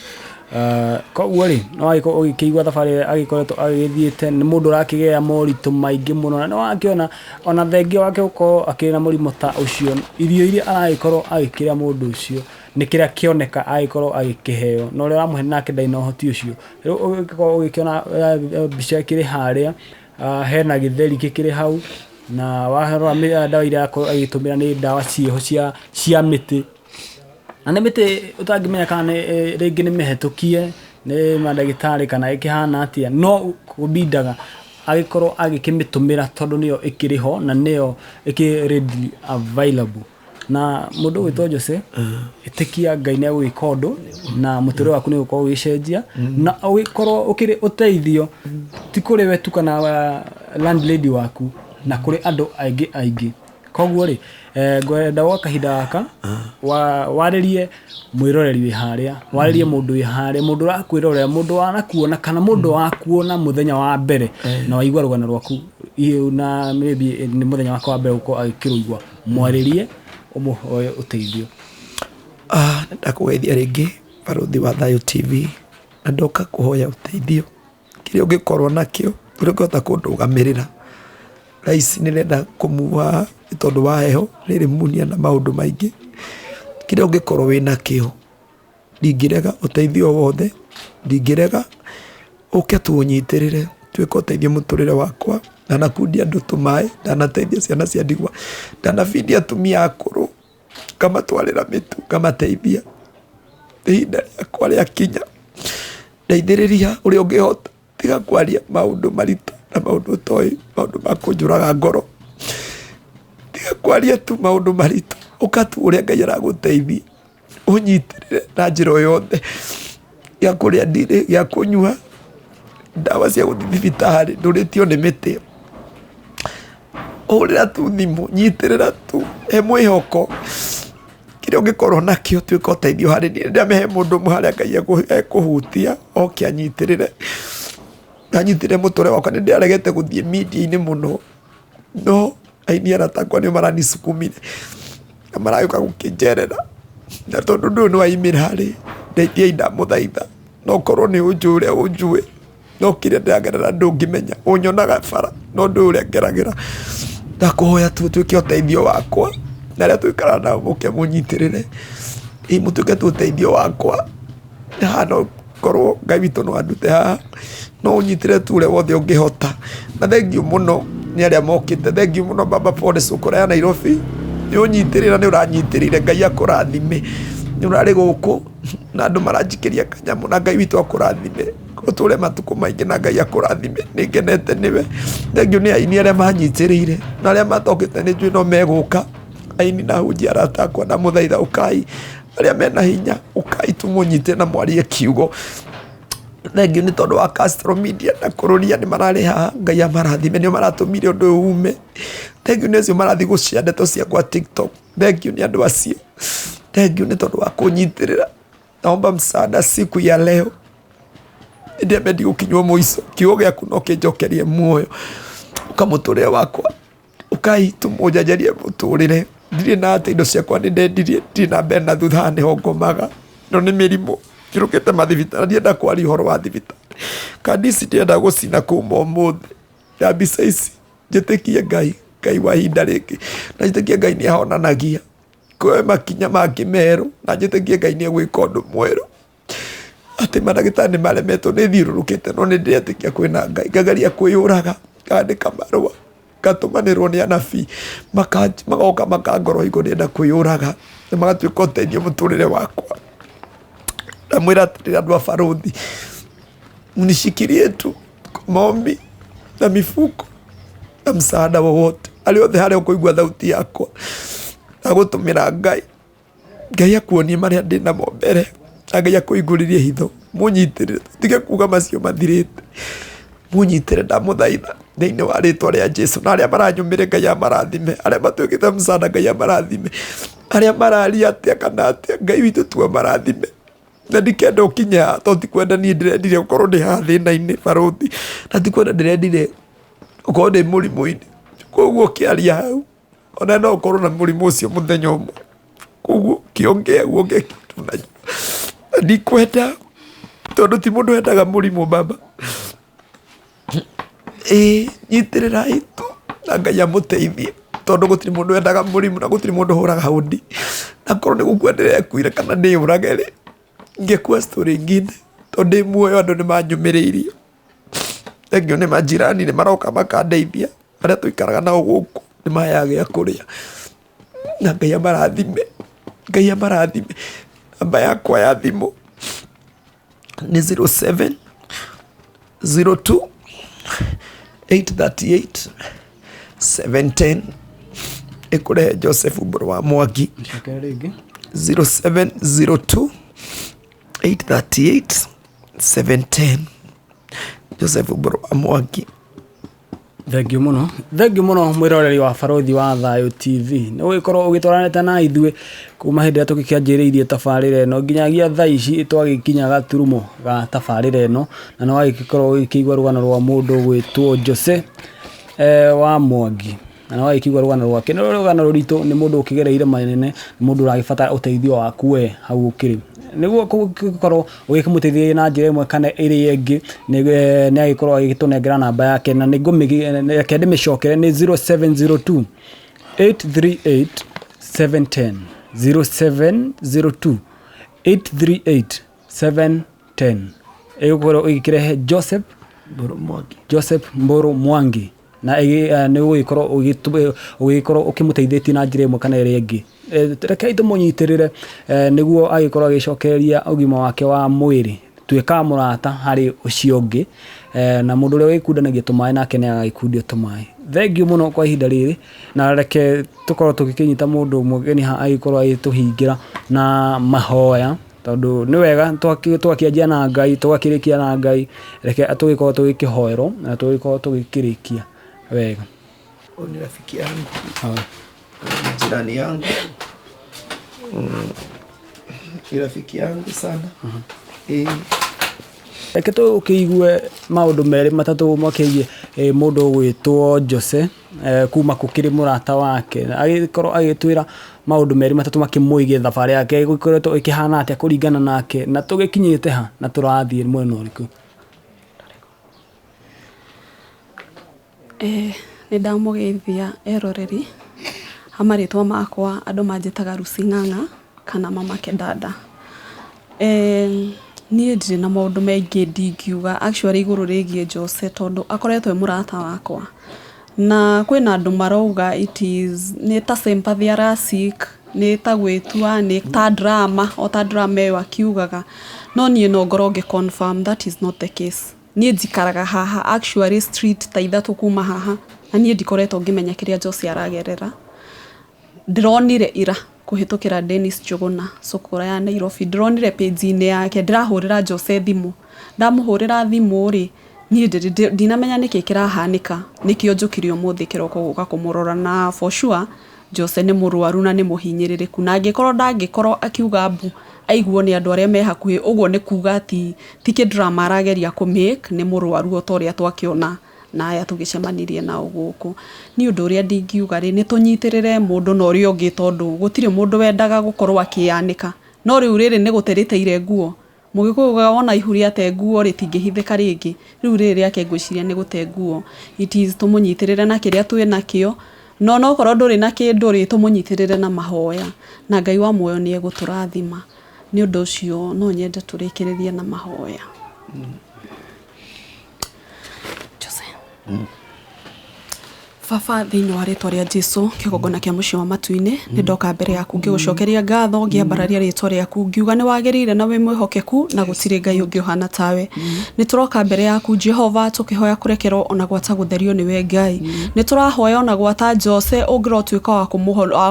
Koguo rĩ no agĩkorwo ũgĩkĩigua thabarĩ ĩrĩa agĩkoretwo agĩgĩthiĩte nĩ mũndũ ũrakĩgĩa moritũ maingĩ mũno na nĩ wakĩona ona thengia wake gũkorwo akĩrĩ na mũrimũ ta ũcio irio iria aragĩkorwo agĩkĩrĩa mũndũ ũcio nĩ kĩrĩa kĩoneka agĩkorwo agĩkĩheo na ũrĩa ũramũhe nake ndarĩ na ũhoti ũcio. Rĩu ũgĩkorwo ũgĩkĩona mbica ĩkĩrĩ harĩa, hena gĩtheri gĩkĩrĩ hau na warora ndawa iria arakorwo agĩtũmĩra nĩ ndawa ciĩho cia mĩtĩ na nĩ mĩtĩ ũtangĩmenya kana nĩ rĩngĩ nĩ mĩhetũkie nĩ mandagĩtarĩ kana ĩkĩhana atĩa no kũbindaga Agĩkorwo agĩkĩmĩtũmĩra tondũ nĩyo ĩkĩrĩ ho na nĩyo ĩkĩ readily available. Na mũndũ ũgwĩtwo Jose, ĩtĩkia Ngai nĩ egũgĩka ũndũ na mũtũrĩre waku nĩ ũgũkorwo ũgĩcenjia na ũgĩkorwo ũkĩrĩ ũteithio ti kũrĩ we tu kana landlady waku na kũrĩ andũ aingĩ aingĩ. Koguo rĩ, ngwenda gwa kahinda gaka warĩrie mwĩroreri wĩ harĩa, warĩrie mũndũ wĩ harĩa, mũndũ ũrakwĩrorera, mũndũ wanakuona kana mũndũ wakuona mũthenya wa mbere na waigua rũgano rwaku na maybe nĩ mũthenya wake wa mbere gũkorwo agĩkĩrũigua, mwarĩrie ũmũhoe ũteithio. Ndakũgeithia rĩngĩ Barũthi wa Thayũ TV, na ndoka kũhoya ũteithio kĩrĩa ũngĩkorwo nakĩo, ũrĩa ũngĩhota kũndũgamĩrĩra. Thaa ici nĩndĩrenda kũmua nĩ tondũ wa heho, rĩrĩ munia na maũndũ maingĩ. Kĩrĩa ũngĩkorwo wĩnakĩo, ndingĩrega ũteithio o wothe, ndingĩrega ũke tũũnyitĩrĩre, tuĩke ũteithio mũtũrĩre wakwa. Ndanakundia andũ tũmaĩ, ndanateithia ciana cia ndigwa, ndanabindia atumia akũrũ, ngamatwarĩra mĩtu, ngamateithia. Ihinda rĩakwa rĩakinya, ndeithĩrĩria ũrĩa ũngĩhota. Tiga kwaria maũndũ maritũ na maũndũ ũtoĩ, maũndũ ma kũnjũraga ngoro. Tiga kwaria tu maũndũ maritũ, ũka tu ũrĩa Ngai aragũteithia, ũnyitĩrĩre na njĩra o yothe. Gĩa kũrĩa ndirĩ, gĩa kũnyua, ndawa cia gũthiĩ thibitarĩ, ndũrĩtio nĩ mĩtĩ. Hũrĩra tu thimũ, nyitĩrĩra tu, he mwĩhoko. Kĩrĩa ũngĩkorwo nakĩo tuĩka ũteithio harĩ niĩ. Ndĩramĩhe mũndũ ũmwe harĩa Ngai ekũhutia oke anyitĩrĩre, anyitĩrĩre mũtũrĩre wakwa. Nĩ ndĩraregete gũthiĩ media-inĩ mũno, no aini arata akwa nĩo maranisukumire na maragĩũka gũkĩnjerera. Na tondũ ũndũ ũyũ nĩ waimĩra rĩ, ndeithiai ndamũthaitha. No ũkorwo nĩ ũnjũĩ ũrĩa ũnjũĩ, no kĩrĩa ndĩragerera ndũngĩmenya. Ũnyonaga bara no ndũĩ ũrĩa ngeragĩra. Ndakũhoya tu ũtuĩke ũteithio wakwa na arĩa tũikaraga nao mũke mũnyitĩrĩre, ĩ mũtuĩke tu ũteithio wakwa. Haha no korwo Ngai witũ no andute haha, no ũnyitĩrĩre tu ũrĩa wothe ũngĩhota. Na thengiũ mũno nĩ arĩa mokĩte, thengiũ mũno baba Pole Cũkũra ya Nairobi, nĩ ũnyitĩrĩire na nĩ ũranyitĩrĩire, Ngai akũrathime. Nĩ ũrarĩ gũkũ na andũ maranjikĩria kanyamũ na Ngai witũ akũrathime. Ũtũre matukũ maingĩ na Ngai akũrathime. Nĩ ngenete nĩwe. Thengiũ nĩ aini arĩa manyitĩrĩire na arĩa matokĩte nĩ njũĩ no megũka. Aini na ahunjia arata akwa ndamũthaitha ũkai. Arĩa mena hinya ũkai tũmũnyite na mwarie kiugo. Thengiũ nĩ tondũ wa Castro Media na Kũrũria nĩ mararĩ haha, Ngai amarathime nĩo maratũmire ũndũ ũyũ ume. Thengiũ nĩ acio marathiĩ gũ share ndeto ciakwa TikTok. Thengiũ nĩ andũ acio. Thengiũ nĩ tondũ wa kũnyitĩrĩra. Naomba msaada siku ya leo. Ndĩambe ndigũkinywo mũico. Kiugo gĩaku no kĩnjokerie muoyo. Ũka mũtũrĩre wakwa. Ũkai tũmũnjanjarie mũtũrĩre. Ndirĩ na atĩ indo ciakwa nĩ ndendirie. Ndirĩ na mbere na thutha haha nĩho ngomaga. Ĩno nĩ mĩrimũ. Njũrũkĩte mathibitarĩ. Ndienda kwaria ũhoro wa thibitarĩ. Kandi ici ndĩrenda gũcina kuma ũmũthĩ. Ya mbica ici. Njĩtĩkie Ngai. Ngai wa ihinda rĩngĩ. Na njĩtĩkie Ngai nĩ ahonanagia. Kwĩ makinya mangĩ merũ na njĩtĩkie Ngai nĩ egwĩka ũndũ mwerũ. Atĩ mandagĩtarĩ nĩ maremetwo nĩ thiũrũrũkĩte no nĩ ndĩretĩkia kwĩna Ngai. Ngageria kwĩyũraga, ngandĩka marũa, ngatũmanĩrwo nĩ anabii, magoka makangora hingo ndĩrenda kwĩyũraga na magatuĩka ũteithio mũtũrĩre wakwa. Ndamwĩra atĩrĩrĩ andũ a barũthi, mnishikilie tu maombi na mifuko na msaada wowote. Arĩa othe harĩa ũkũigua thauti yakwa, ndagũtũmĩra Ngai. Ngai akuonie marĩa ndĩ namo mbere, na Ngai akũhingũrĩrie hitho, mũnyitĩrĩre, tũtige kuga macio mathirĩte. Mũnyitĩrĩre ndamũthaitha thĩinĩ wa rĩtwa rĩa Jesu. Na arĩa maranyũmĩrĩria Ngai amarathime, arĩa matuĩkĩte msaada Ngai amarathime, arĩa mararia atĩa kana atĩa Ngai witũ tu amarathime. Na ndikenda ũkinye haha tondũ ti kwenda niĩ ndĩrendire gũkorwo ndĩ haha thĩna-inĩ barũthi, na ti kwenda ndĩrendire gũkorwo ndĩ mũrimũ-inĩ. Koguo ũkĩaria hau, ona no ũkorwo na mũrimũ ũcio mũthenya ũmwe. Koguo kĩongee wonge kitu unajua. Na ndikwenda tondũ ti mũndũ wendaga mũrimũ baba. Ĩĩ nyitĩrĩrai tu na Ngai amũteithie tondũ gũtirĩ mũndũ wendaga mũrimũ na gũtirĩ mũndũ ũhũraga hũndi. Na korwo nĩ gũkua ndĩrekuire kana ndĩyũrage rĩ, ingĩkua story ingine tondũ ndĩ muoyo andũ nĩ manyũmĩrĩirie. Thengiũ nĩ majirani nĩ maroka makandeithia arĩa tũikaraga nao gũkũ nĩ maheaga gĩa kũrĩa. Na Ngai amarathime, Ngai amarathime. Namba yakwa ya thimũ nĩ 07 02 838 710 ĩkũrehe Joseph Mbũrũ wa Mwangi. Cokera rĩngĩ. 0702 838 710 Joseph Mbũrũ wa Mwangi. Thengiũ mũno, thengiũ mũno mwĩroreri wa Barũthi wa Thayũ TV, nĩ ũgĩkorwo ũgĩtwaranĩte na ithuĩ kuma hĩndĩ ĩrĩa tũgĩkĩanjĩrĩirie tabarĩra ĩno nginyagia thaa ici twagĩkinya gaturumo ga tabarĩra ĩno, na nĩ wagĩkorwo ũgĩkĩigua rũgano rwa mũndũ ũgwĩtwo Jose wa Mwangi, na nĩ wagĩkĩigua rũgano rwake, nĩ rũgano rũritũ, nĩ mũndũ ũkĩgereire manene, nĩ mũndũ ũragĩbatara ũteithio waku we hau ũkĩrĩ, nĩguo gũkorwo ũgĩkĩmũteithĩrĩria na njĩra ĩmwe kana ĩrĩa ĩngĩ, nĩ agĩkorwo agĩtũnengera namba yake, na nĩ reke ndĩmĩcokere, nĩ 0702 838 710, 0702 838 710, ĩgũkorwo ĩgĩkĩrehe Joseph Mbũrũ Mwangi. Joseph Mbũrũ Mwangi, na nĩ ũgũgĩkorwo ũgĩkorwo ũkĩmũteithĩtie na njĩra ĩmwe kana ĩrĩa ĩngĩ. Rekei tũmũnyitĩrĩre nĩguo agĩkorwo agĩcokereria ũgima wake wa mwĩrĩ, tuĩka mũrata harĩ ũcio ũngĩ, na mũndũ ũrĩa wĩkundanagia tũmaĩ nake nĩ agagĩkundio tũmaĩ. Thengiũ mũno kwa ihinda rĩrĩ, na reke tũkorwo tũgĩkĩnyita mũndũ mũgeni haha agĩkorwo agĩtũhingĩra na mahoya, tondũ nĩ wega twakĩanjia na Ngai, tũgakĩrĩkia na Ngai, reke tũgĩkorwo tũgĩkĩhoerwo na tũgĩkorwo tũgĩkĩrĩkia wega. Huyu ni rafiki yangu, jirani yangu, ni rafiki yangu sana. Reke tũkĩigue maũndũ merĩ matatũ makĩgiĩ mũndũ ũgwĩtwo Jose kuma gũkĩrĩ mũrata wake, agĩkorwo agĩtwĩra maũndũ merĩ matatũ makĩmwĩgiĩ thabarĩ yake ĩgĩkoretwo ĩkĩhana atĩa kũringana nake, na tũgĩkinyĩte ha na tũrathiĩ mwena ũrĩkũ. Nĩ ndamũgeithia eroreri, ha marĩtwa makwa andũ manjĩtaga Lucy Ng'ang'a kana Mama Kedada. Niĩ ndirĩ na maũndũ maingĩ ndingiuga actually igũrũ rĩgiĩ Jose tondũ akoretwo e mũrata wakwa. Na kwĩna andũ marauga it is nĩ ta sympathy ara seek, nĩ ta gwĩtua, nĩ ta drama, o ta drama ĩyo akiugaga. No niĩ no ngorwo ngĩ confirm that is not the case. Niĩ njikaraga haha actually street ta ithatũ kuma haha, na niĩ ndikoretwo ngĩmenya kĩrĩa Jose aragerera. Ndĩronire ira kũhĩtũkĩra Dennis Njuguna cukura ya Nairobi, ndĩronire page-inĩ yake ndĩrahũrĩra Jose thimũ. Ndamũhũrĩra thimũ rĩ, niĩ ndinamenya nĩkĩ kĩrahanĩka, nĩkĩo njũkire ũmũthĩ kĩroko gũka kũmũrora, na for sure Jose nĩ mũrwaru na nĩ mũhinyĩrĩrĩku, na angĩkorwo ndangĩkorwo akiuga mbu aiguo nĩ andũ arĩa me hakuhĩ, ũguo nĩ kuga ti kĩ drama arageria kũ make, nĩ mũrwaru o ta ũrĩa twakĩona na aya tũgĩcemanirie nao gũkũ. Niĩ ũndũ ũrĩa ndingiuga rĩ, nĩ tũnyitĩrĩre mũndũ na ũrĩa ũngĩ, tondũ gũtirĩ mũndũ wendaga gũkorwo akĩyanĩka, no rĩu rĩrĩ nĩ gũte rĩteire nguo. Mũgĩkũyũ augaga wona ihu rĩate nguo rĩtingĩhithĩka rĩngĩ, rĩu rĩrĩ rĩake ngwĩciria nĩ gũte nguo. It is tũmũnyitĩrĩre na kĩrĩa twĩ nakĩo, no onokorwo ndũrĩ na kĩndũ rĩ, tũmũnyitĩrĩre na mahoya, na Ngai wa muoyo nĩ egũtũrathima. Nĩ ũndũ ũcio no nyende tũrĩkĩrĩrie na mahoya. Jose. Baba, thĩinĩ wa rĩtwa rĩa Jesu, kĩgongona kĩa mũciĩ wa matu-inĩ, nĩ ndoka mbere yaku ngĩgũcokeria ngatho, ngĩambararia rĩtwa rĩaku, ngiuga nĩ wagĩrĩire na wĩ mwĩhokeku, na gũtirĩ Ngai ũngĩ ũhana tawe. Nĩ tũroka mbere yaku Jehova, tũkĩhoya kũrekerwo ona gwata gũtherio nĩwe Ngai. Nĩ tũrahoya ona gwata Jose ũngĩrotuĩka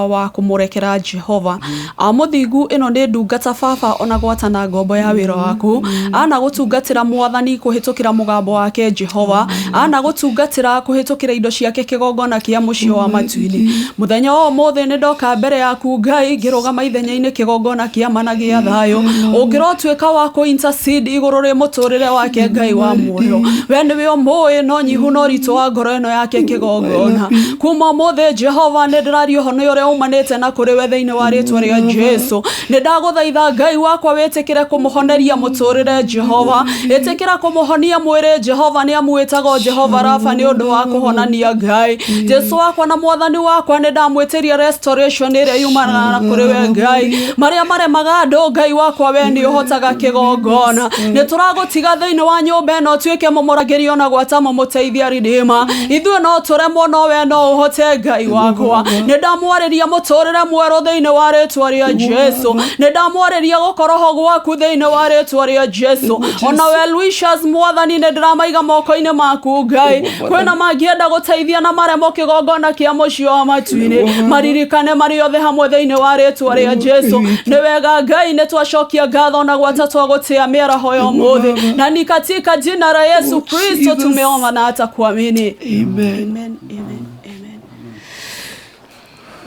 wa kũmũrekera Jehova. Mũthingu ĩno nĩ ndungata baba ona gwata na ngombo ya wĩra waku. Ana gũtungatĩra Mwathani kũhĩtũkĩra mũgambo wake Jehova. Ana gũtungatĩra kũhĩtũkĩra indo ciake kĩgongona kĩa mũciĩ wa matu-inĩ. Mũthenya wa ũmũthĩ nĩ ndoka mbere yaku Ngai, ngĩrũgama ithenya-inĩ kĩgongona kĩa ma na gĩa thayũ. Ũngĩrotuĩka wa kũ intercede igũrũ rĩ mũtũrĩre wake Ngai wa muoyo. We nĩwe ũmũĩ no nyihu na ũritũ wa ngoro ĩno yake kĩgongona. Kuma ũmũthĩ Jehova nĩ ndĩraria ũhonia ũrĩa umanĩte na kũrĩ we thĩinĩ wa rĩtwa rĩa Jesu. Nĩ ndagũthaitha Ngai wakwa wĩtĩkĩre kũmũhoneria mũtũrĩre Jehova. Ĩtĩkĩra kũmũhonia mwĩrĩ Jehova, nĩ amu wĩtagwo Jehova Rafa nĩ ũndũ wa kũhonania Ngai. Ngai. Jesu wakwa na Mwathani wakwa, nĩ ndamwĩtĩria restoration ĩrĩa yumanaga na kũrĩ we Ngai. Marĩa maremaga andũ, Ngai wakwa, we nĩ ũhotaga kĩgongona. Nĩ tũragũtiga thĩinĩ wa nyũmba ĩno, ũtuĩke mũmũrangĩri ona gwata mũmũteithia ridima. Ithuĩ no tũremwo, no we no ũhote, Ngai wakwa. Nĩ ndamwarĩria mũtũrĩre mwerũ thĩinĩ wa rĩtwa rĩa Jesu. Nĩ ndamwarĩria gũkorwo gwaku thĩinĩ wa rĩtwa rĩa Jesu. Ona well wishers, Mwathani, nĩ ndĩramaiga moko-inĩ maku, Ngai. Kwĩna mangĩenda gũteithia na maremwo kĩgongona kĩa mũciĩ wa matu-inĩ, maririkane marĩ othe hamwe thĩinĩ wa rĩtwa rĩa Jesu. Nĩ wega Ngai, nĩ twacokia ngatho na gwata twagũtĩa mĩaraho ya ũmũthĩ, na ni katika jina la Yesu Kristo tumeomba na hata kuamini. Amen. Amen, amen, amen.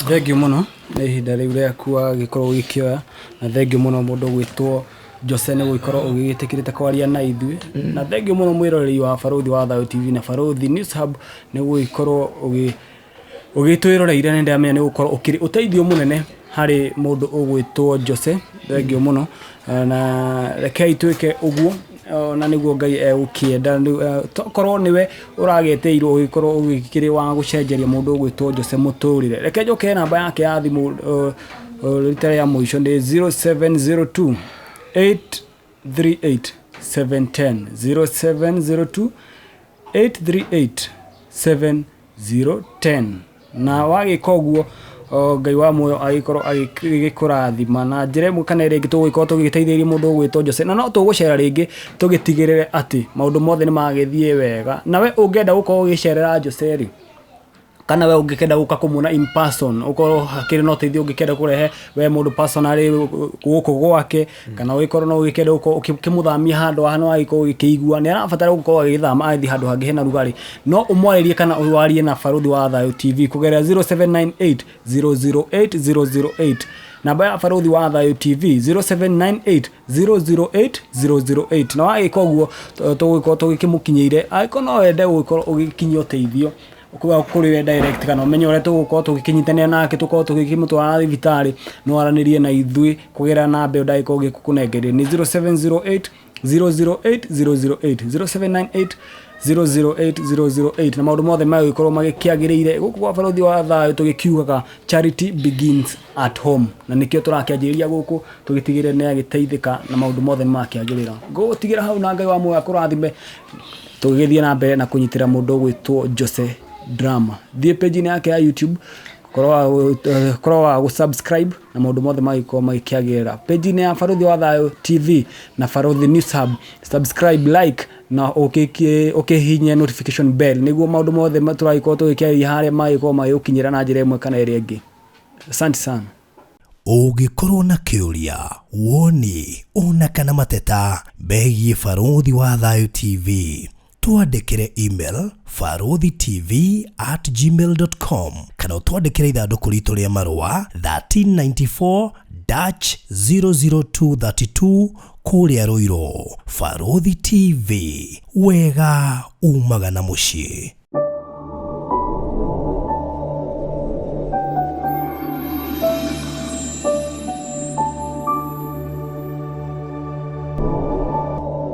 Thengiũ mũno nĩ ihinda rĩu rĩaku wagĩkorwo ũgĩkĩoya, na thengiũ mũno mũndũ ũgwĩtwo Jose nĩ gũgĩkorwo ũgĩgĩtĩkĩrĩte kwaria na ithuĩ, na thengiũ mũno mwĩroreri wa Barũthi wa Thayũ TV na Barũthi News Hub nĩ gũgĩkorwo ũgĩtwĩroreire. Nĩ ndĩramenya nĩ gũkorwo ũkĩrĩ ũteithio mũnene harĩ mũndũ ũgwĩtwo Jose. Thengiũ mũno, na rekei twĩke ũguo na nĩguo Ngai egũkĩenda. Tokorwo nĩwe ũragĩtĩirwo ũgĩkorwo ũgĩkĩrĩ wa gũcenjeria mũndũ ũgwĩtwo Jose mũtũrĩre. Reke njoke namba yake ya thimũ rita rĩa mũico, nĩ 0702 838 710, 0702 838 7010. Na wagĩka ũguo, Ngai wa muoyo agĩkorwo agĩkũrathima na njĩra ĩmwe kana ĩrĩa ĩngĩ. Tũgũgĩkorwo tũgĩteithĩrĩria mũndũ ũgwĩtwo Jose, na no tũgũcera rĩngĩ tũgĩtigĩrĩre atĩ maũndũ mothe nĩ magĩthiĩ wega. Nawe ũngĩenda gũkorwo ũgĩcerera Jose rĩ, kana we ũngĩkenda gũka kũmuona in person, ũkorwo hakĩrĩ na ũteithio ũngĩkenda kũrehe we mũndũ personally gũkũ gwake, kana ũgĩkorwo no ũgĩkenda gũkorwo ũkĩmũthamia handũ haha, no agĩkorwo ũgĩkĩigua nĩ arabatara gũkorwo agĩthama agĩthiĩ handũ hangĩ hena rugarĩ, no ũmwarĩrie kana warie na Barũthi wa Thayũ TV kũgerera 0798 008 008. Namba ya Barũthi wa Thayũ TV, 0798 008 008. Na wagĩka ũguo, tũgũgĩkorwo tũgĩkĩmũkinyĩire. Angĩkorwo no wende gũgĩkorwo ũgĩkinyia ũteithio kũrĩ we direct, kana ũmenye ũrĩa tũgũkorwo tũgĩkĩnyitanĩra nake, tũkorwo tũgĩkĩmũtwara thibitarĩ, no aranĩrie na ithuĩ kũgerera namba ĩyo ndagĩkorwo ngĩkũnengeria, nĩ 0708 008 008, 0798 008 008. Na maũndũ mothe magĩkorwo magĩkĩagĩrĩire gũkũ gwa Barũthi wa Thayũ, tũgĩkiugaga charity begins at home, na nĩkĩo tũrakĩanjĩrĩria gũkũ tũgĩtigĩrĩra nĩ agĩteithĩka na maũndũ mothe nĩ makĩagĩrĩra. Ngũgũtigĩra hau, na Ngai wa muoyo akũrathime, tũgĩgĩthiĩ na mbere na kũnyitĩra mũndũ ũgwĩtwo Jose Drama. Thiĩ page-inĩ yake ya YouTube, korwo wa gũ-subscribe, na maũndũ mothe magĩkorwo magĩkĩagĩrĩra. Page-inĩ ya Barũthi wa Thayũ TV na Barũthi News Hub, subscribe, like na ũkĩhihinye notification bell, nĩguo maũndũ mothe tũragĩkorwo tũgĩkĩarĩria harĩa magĩkorwo magĩgũkinyĩra na njĩra ĩmwe kana ĩrĩa ĩngĩ. Asante sana. Ũngĩkorwo na kĩũria, woni ona kana mateta megiĩ Barũthi wa Thayũ TV, twandĩkĩre email baruthitv@gmail.com, kana ũtwandĩkĩre ithandũkũ ritũ rĩa marũa 1394 00232 kũrĩa Rũirũ. Barũthi TV, wega umaga na mũciĩ.